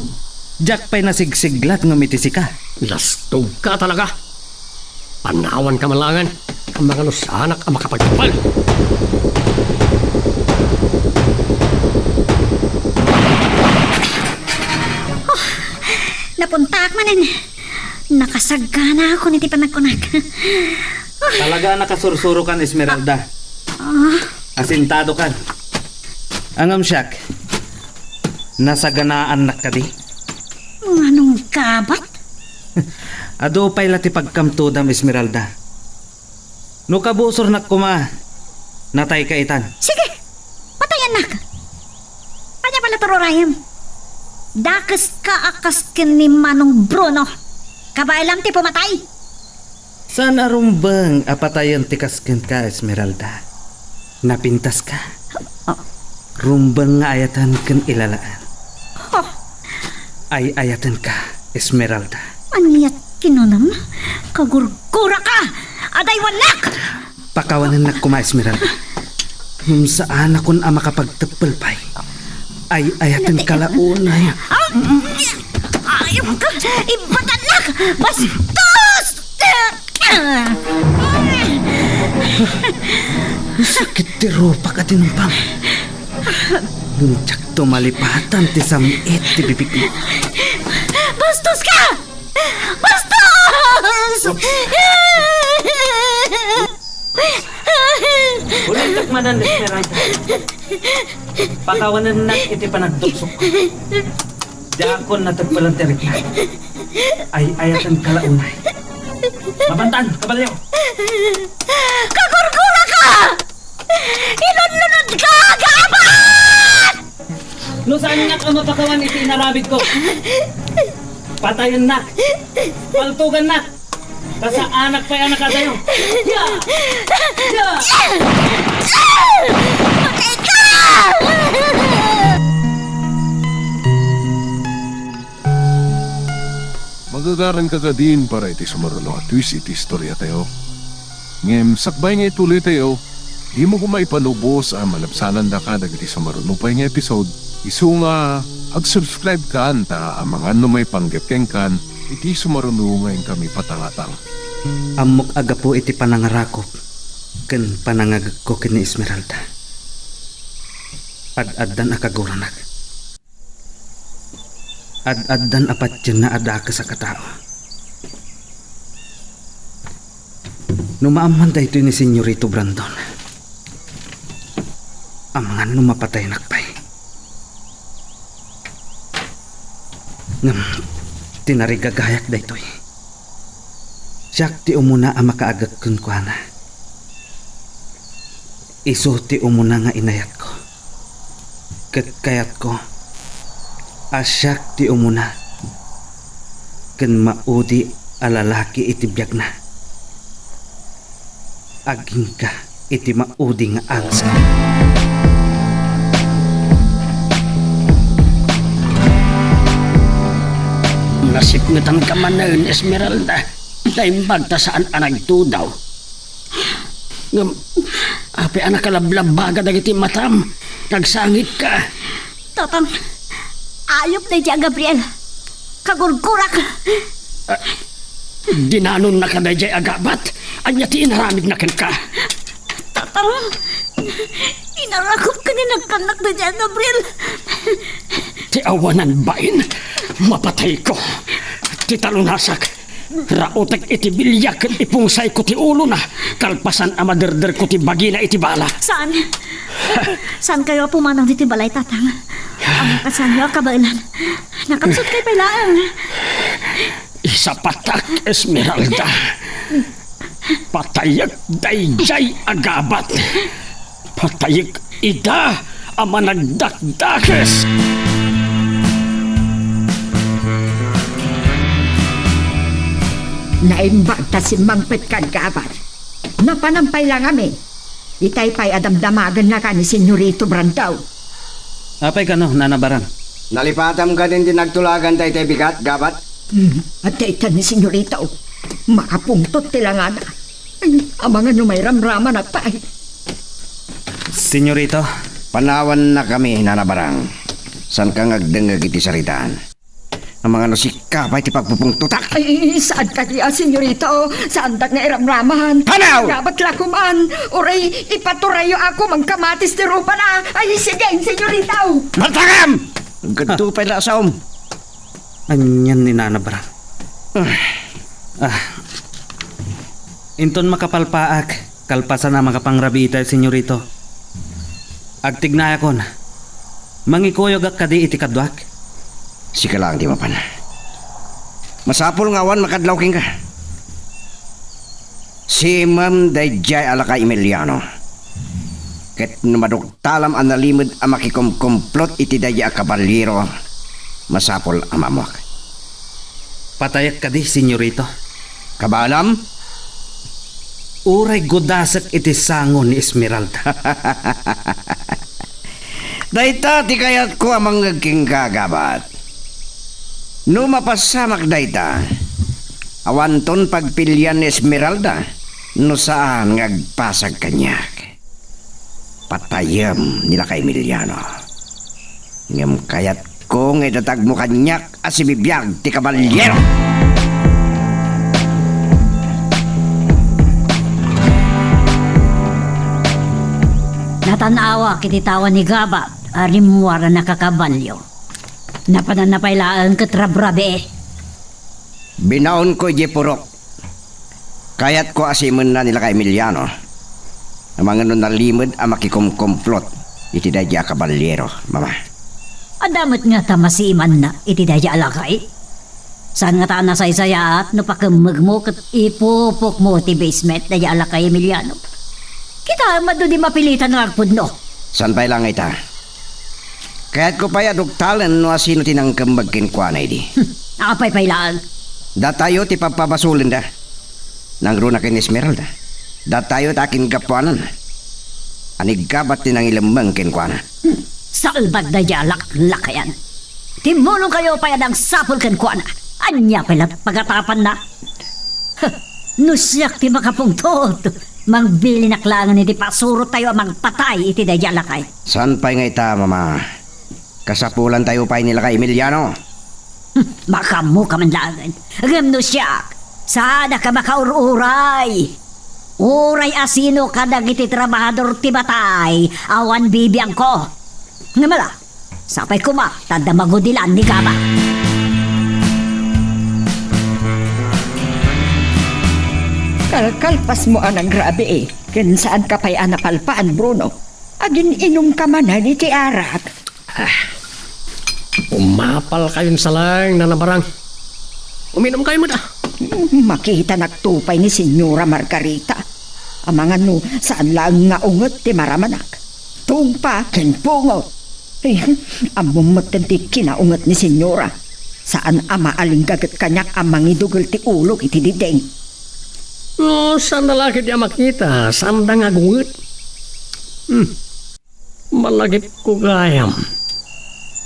diak pay nasigsiglat ngem iti sika. Lastogka talaga. Panawanka man laengen, amangan no saanak a makapagtungpal. Oh, napuntaak manen. Nakasagganakon iti panagkunak. Talaga a nakasursurokan, Esmeralda. Ah. Asintadokan. Ngem siak, nasaganaannak kadi? Manong Gabat? Adu pay la ti pagkamtudam, Esmeralda. No kabusornak koma, natayka itan. Sige, patayannak. Ania pay la ti rurayem? Dakeska a kas ken ni Manong Bruno. Kabaelam ti pumatay. Saan a rumbeng a patayen ti kas kenka, Esmeralda? Napintaska? Oh. Rumbeng nga ayaten ken ilalaen. Oh. Ay-ayatenka, Esmeralda. Ania ti kinunam? Kagurguraka! Adaywannak! Pakawanennak koma, Esmeralda. Ngem saanakon a makapagteppel pay. Ay-ayatenka la unay. Ah! Ayok ka! Ibatannak! Bastos! Sakit ti rupak a tinumpang. Ngem diakto malipatan ti sam-it ti bibigmo. Bastos ka! Bastos! Ulitek manen, Esmeralda. Pakawanennak iti panagtuksokko. Diakon nateppelan ti rikna. Ay-ayatenka la unay. Mapantan, kabalio! Kagurguraka! Inununodka, Gabat! No saannak a mapakawan iti inaramidko, patayennak, paltugannak, ta saanak pay a nakadayo. Ya! Ya! Patay ka! Magagaranka kadin para iti sumaruno a twist iti istoriatayo. Ngem sakbay nga ituloytayo, dimo koma ipanubos a malabsanandaka dagiti sumaruno pay nga episode. Isu nga ag-subscribe kan ta amangan no maipanggep kenkan iti sumaruno nga inkami patangatang. Ammok a gapu iti panangarakop ken panangagekko ken ni Esmeralda, ad-addan a kaguranak. Ad-addan a patienna a dakesak a tao. No maammoan daytoy ni Senyorito Brandon, amangan no mapataynak pay. Ngem tinarigagayak daytoy. Siak ti umuna a makaagek kenkuana. Isu ti umuna nga inayatko. Ket kayatko a siak ti umuna ken maudi a lalaki iti biagna. Agingga iti maudi nga angel. Nasipngetanka manen, Esmeralda. Naimbag ta saan a nagtudaw. Ngem, apay a nakalablabbaga dagiti matam? Nagsangitka. Tatang, ayup daydiay a Gabriel. Kagurgurak. Ah, dinanonnaka daydiay a gabat? Ania ti inaramidna kenka? Tatang, inarakop ken inagkannak daydiay a Gabriel. Ti awanan bain, mapatayko. Ti talunasak, raotek iti bilia ken ipungsayko ti ulona, kalpasan a maderderko ti bagina iti bala. Saan? Saan kayo a pumanang ditoy balay, Tatang? Amo kasanyo a kabaelan. Nakapsutkay pay laeng. Isapatak, Esmeralda. Patayek daydiay a gabat. Patayek ida a managdakdakes. Naimbag ta simmangpetkan, gabat. Napanam pay la ngamin. Itay pay a damdamagennaka ni Senyorito Brandon. Apay kano, Nana Barang? Nalipatam kadin ti nagtulagan daydiay bigat, gabat? Hmm, adda ita ni Senyorito. Makapungtot ti langana. Ay, amangan no mairamramanak pay. Senyorito. Panawannakami, Nana Barang. Saanka nga agdengngeg iti saritaan? Amangan no sika pay ti pagpupungtotak? Ay, saan kadi a, Senyorito? Saandak nga iramraman? Panaw! Gabat la koman. Uray, ipaturayyo a ko mangkamatis ti rupana. Ay, sige, Senyorito! Martagam! Aggadto pay la a saom. Anian ni Nana Barang? Ah. Ah. Inton makapalpaak, kalpasan a makapangrabiitay, Senyorito. Agtignayakon. Mangikuyogak kadi iti kaduak? Sika laeng ti mapan. Masapul nga awan makadlaw kenka. Simem daydiay a lakay Emiliano. Ket no maduktalam a nalimed a makikumkumplot iti daydiay a kaballiero, masapul a maammoak. Patayek kadi, Senyorito? Kabaelam? Uray gudasek iti sango ni Esmeralda. Dayta ti kayatko a mangngeg kenka, gabat. No mapasamak dayta, awanton pagpilian ni Esmeralda no saan nga agpasag kaniak. Patayem ni lakay Emiliano. Ngem kayatko nga idatagmo kaniak a sibibiag ti kaballiero. Natan-awak iti tawa ni Gabat a rimmuar a nakakabalio. Napananna pay laeng ket rabrabii. Binaonko idiay purok. Kayatko a simenna ni lakay Emiliano. Amangan no nalimed a makikumkumplot iti daydiay a kaballiero, Mama. Adda met ngata masimanna iti daydiay a lakay? Saan ngata a nasaysayaat no pakemmegmo ket ipupokmo ti basement daydiay a lakay Emiliano? Kitaem, adu di mapilitan nga agpudno. Saan pay la nga ita? Kayatko pay a duktalen no asino ti nangkemmeg kenkuana idi. Hmm, apay pay laeng? Datayo ti pabpabasolenda. Nangruna ken Esmeralda. Datayo ti akingapuanan. Ni Gabat ti nangilemmeng kenkuana. Hmm, salbag daydiay a laklakayan. Timmulongkayo pay a nangsapul kenkuana. Ania pay la pagatapanna? Huh, no siak ti makapungtot, mangbilinak laengen iti pasurottayo a mangpatay iti daydiay a lakay. Saan pay nga ita, Mama? Kasapulantayo pay ni lakay Emiliano. Hmm, makaammoka man laengen. Ngem no siak, saanak a makaur-uray. Uray asino kadagiti trabahador ti batay, awan bibiangko. Ngem ala, sapay koma ta adda magudilan ni Gabat. Kalkalpasmo a nagrabii, ken saanka pay a napalpaan, Bruno. Agin-inumka manen iti arak. Ah, umapalkayon sa laeng nanabarang. Uminumkayo met, ah. Makitanak to pay ni Senyora Margarita. Amangan no, saan laeng nga unget ti maramanak. Tungpa ken pungot. Eh, ammom metten ti kinaunget ni Senyora. Saan a maalinggaget kaniak a mangidugel ti ulok iti diding. No, saan da la ketdi a makita, saanda nga agunget. Hmm. Malagipko gayam.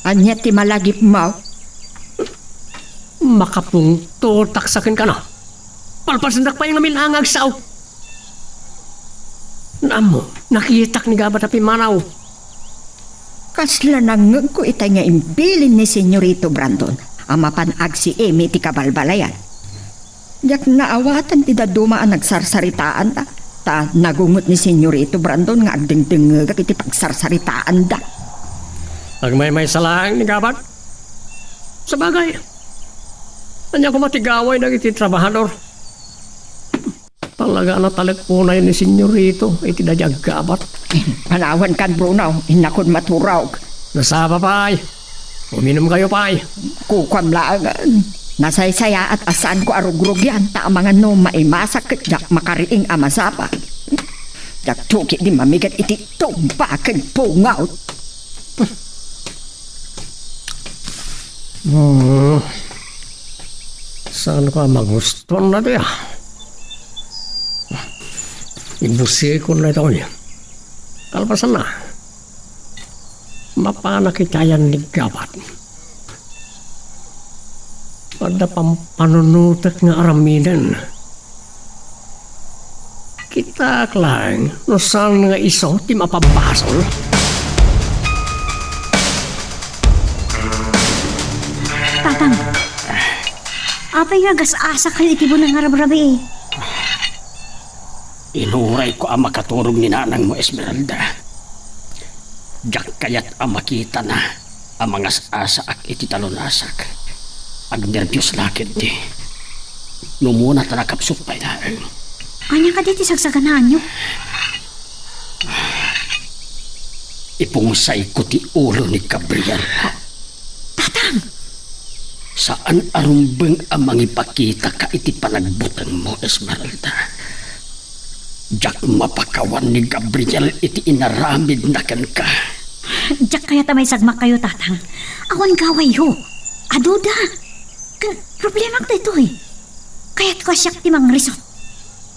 Ania ti malagipmo? Makapungtotak sa kenka, no? Palpasendak pay ngamin a nga agsao. Naammo, nakitak ni Gabat a pimmanaw. Kasla nangngegko itay nga imbilin ni Senyorito Brandon a mapan agsiim iti kabalbalayan. Diak naawatan ti dadduma a nagsarsaritaanda, ta nagunget ni Senyorito Brandon nga agdengdengngegak iti pagsarsaritaanda. Agmaymaysa laeng ni Gabat. Sabagay, ania koma ti gaway dagiti trabahador? Talaga a natalek unay ni Senyorito iti daydiay a Gabat. Panawankan, Bruno, innakon maturog. Nasapa pay. Uminumkayo pay. Kukuam laengen. Nasaysayaat a saanko a rugrugian ta amangan no maimasak ket diak makariing a masapa. Diak ketdi mamigat iti tungpa ken pungot. Hmm. Saanko a magustuan dayta? Ibusikon daytoy. Kalpasanna, mapanak iti ayan ni Gabat. Adda pampanunotek nga aramiden. Kitaak laeng no saan nga isu ti mapabbasol. Tatang, apay nga agas-asakayo iti bunga nga rabrabii? Inurayko a makaturog ni nanangmo, Esmeralda. Diak kayat a makitana a mangas-asaak iti talunasak. Agnerbios la ketdi. Numona ta nakapsut pay laeng. Ania kadi ti sagsaganaanyo? Ipungsayko ti ulo ni Gabriel. Tatang! Saan a rumbeng a mangipakitaka iti panagbutengmo, Esmeralda. Diak mapakawan ni Gabriel iti inaramidna kenka. Diak kayat a maisagmakkayo, Tatang. Awan gawayyo. Aduda. Ken problemak daytoy. Kayatko a siak ti mangrisot.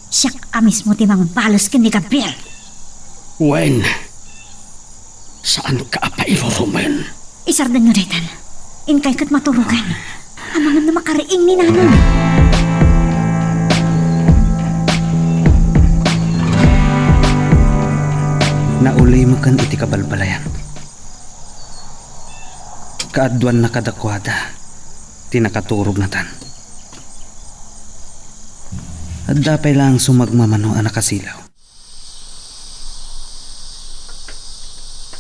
Siak a mismo ti mangbales ken ni Gabriel. Wen, saanka a pairurumen? Isardenyo daytan. Inkay ket maturogan. Amangan no makariing ni nanang. Naulimeken iti kabalbalayan. Kaaduanna kadakuada ti nakaturognatan. Adda pay laeng sumagmamano a nakasilaw.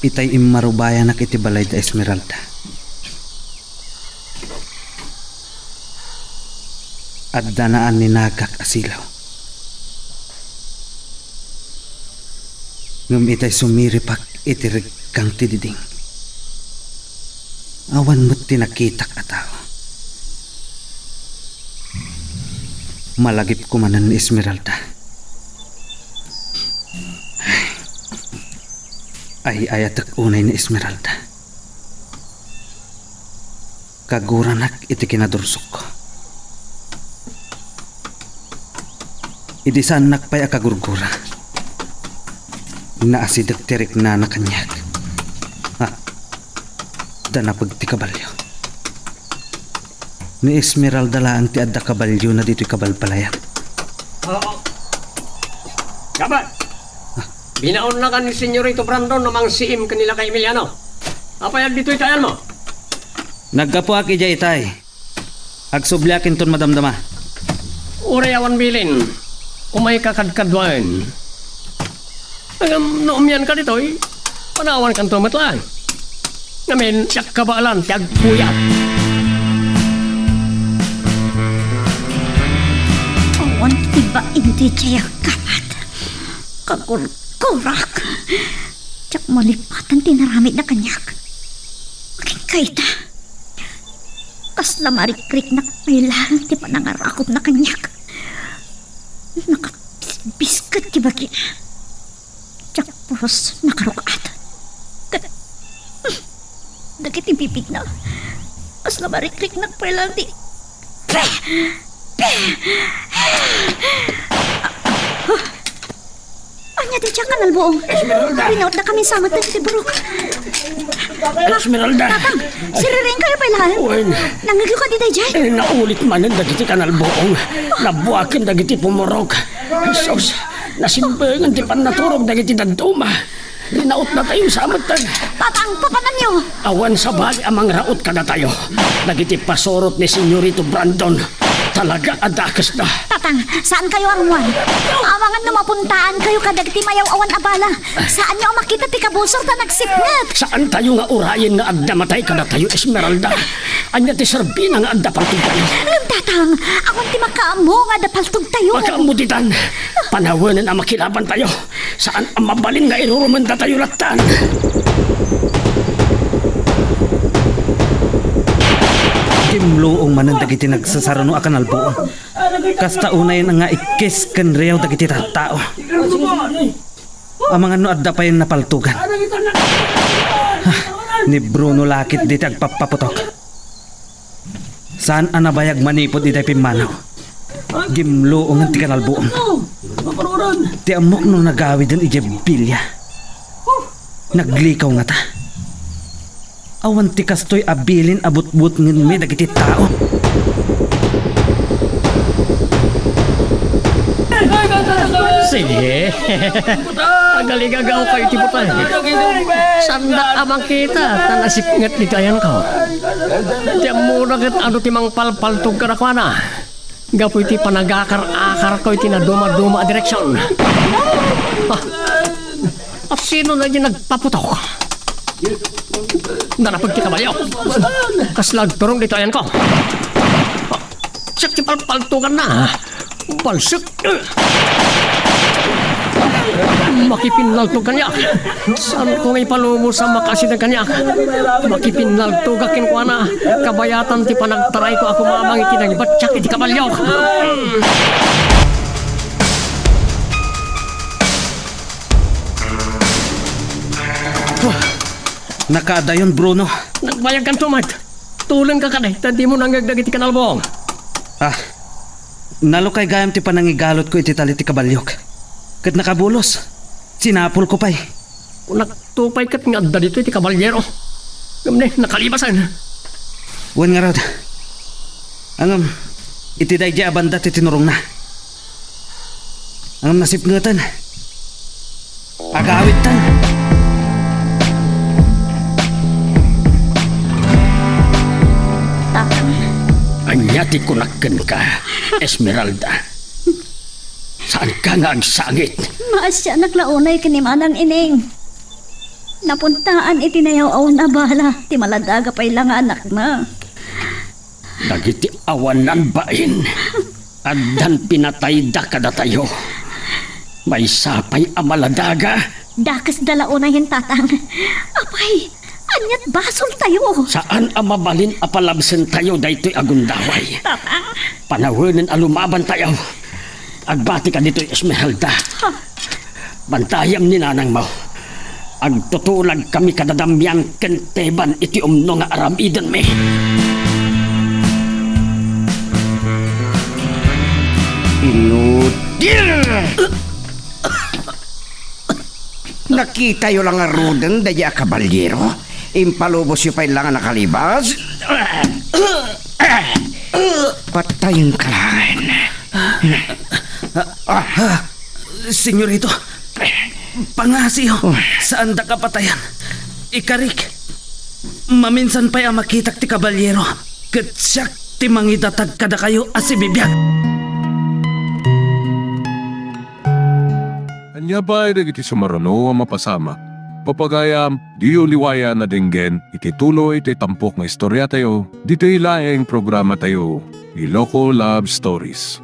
Itay immarubayanak iti balay da Esmeralda. Adda naaninagak a silaw. Ngem itay sumiripak iti rikang ti diding, awan met ti nakitak a tao. Malagipko manen ni Esmeralda. Ay-ayatek unay ni Esmeralda. Kaguranak iti kinadursokko. Idi saannak pay a kagurgura, naasideg ti riknana kaniak. Ah, da napeg ti kabalio. Ni Esmeralda laeng ti adda kabaliona ditoy kabalbalayan. Oo. Gabat! Ah. Binaonnakan ni Senyorito Brandon a mangsiim ken ni Lakay Emiliano. Apay ditoy ti ayanmo? Naggapuak idiay itay. Agsubliak inton madamdama. Uray awan bilin, umayka kadkaduaen. Ngem no umianka ditoy, panawankanto met laeng. Ngamin, diak kabaelan ti agpuyat. Awan ti Ibain daydiay a kapat. Kagurgurak. Diak malipatan ti inaramidna kaniak. Agingga ita. Kasla marikriknak pay laeng ti panangarakupna kaniak. Nakabisbisket ti bagina. Diak pulos nakaruk-at. Ket dagiti bibigna, kasla marikriknak pay laeng ti, ania daydiay a kanalbuong? Esmeralda! Rinautdakami sa met dagiti burok. Esmeralda! Tatang, siririingkayo pay laeng? Wen. Nangngegyo kadi daydiay? Eh, naulit manen dagiti kanalbuong. Nabuaken dagiti pumurok. Jesus, nasimbengan ti pannaturog dagiti dadduma. Rinautdatayo sa met. Tatang, papananyo? Awan sabali a mangraut kadatayo. Dagiti pasurot ni Senyorito Brandon, talaga a dakesda. Tatang, saankayo a rummuar. Amangan no mapuntaankayo kadagiti mayaw-awan a bala. Saanyo a makita ti kabusor ta nagsipnget. Saantayo nga urayen nga agnamatay kadatayo, Esmeralda. Ania ti serbina nga adda paltogtayo? Ngem, Tatang, awan ti makaammo nga adda paltogtayo. Makaammo ditan. Panawenen a makilabantayo. Saan a mabalin nga irurumendatayo lattan. Gimluong manen dagiti nagsasarano a kanalbuong. Kasta unayen nga ikkis ken riaw dagiti tattao. Amangan no adda pay napaltogan. Ah, ni Bruno la ketdi ti agpappaputok. Saan a nabayag manipud idiay pimmanaw. Gimluongan ti kanalbuong. Ti ammok no nagawiden idiay bilia. Naglikaw ngata. Awan ti kastoy a bilin a butbutngenmi dagiti tao. Sige. Agaligagaw kayo ti butang. Sanda a makita ta nasipnget ditoy ayanko. Ti ammona ket adu ti mangpalpaltog kadakuana. Gapu iti panagakar-akarko iti nadumaduma a direksion. Ah, sino na di nagpaputok? Narapag ti kabalyo. Kasla agturong ditoy ayanko. Ah, siak ti palpaltoganna. Balsek. Makipinnaltog kaniak. Saanko nga ipalubos a makaasidag kaniak. Makipinnaltogak kenkuana. Kabayatan ti panagtarayko a kumamang iti nangibatiak iti kabalyo. Nakaadayon, Bruno. Nagbayagkanto met. Tulenka kadi, ta dimo nangngeg dagiti kanalbuong. Ah, nalukay gayam ti panangigalutko iti tali ti kabalyok. Ket nakabulos. Sinapulko pay. Kunakto pay ket nga adda ditoy ti kabalyero. Ngem ne, nakalibasan. Wen ngarud. Ngem, iti daydiay a banda ti tinurongna. Ngem nasipngeten. Agawidtan. Tatang. Ania ti kunak kenka, Esmeralda? Saanka nga agsangit? Maasianak la unay ken ni Manang Ining. Napuntaan iti nayaw-awan a bala ti maladaga pay la nga anakna. Dagiti awanan bain, addan pinatayda kadatayo. Maysa pay a maladaga. Dakesda la unayen, Tatang. Apay, aniat basoltayo? Saan a mabalin a palabsentayo daytoy a gundaway. Tatang. Panawenen a lumabantayo. Agbatika ditoy, Esmeralda. Ha? Bantayam ni nanangmo. Agtutulagkami kada Damian ken Teban iti umno nga aramidenmi. Inutil! Nakitayo la ngaruden daydiay a kabalyero? Impalubosyo pay la nga nakalibas? Patayenka laeng. Ah, Senyorito, pangngasiyo, saandaka patayan. Ikarik, maminsan pay a makitak ti kabalyero, ket siak ti mangidatag kadakayo a sibibiag. Ania pay dagiti sumarano a mapasamak? Pagayam, diyo liwayan a denggen iti tuloy ti tampok nga istoriatayo, ditoy laeng programatayo, Iloko Love Stories.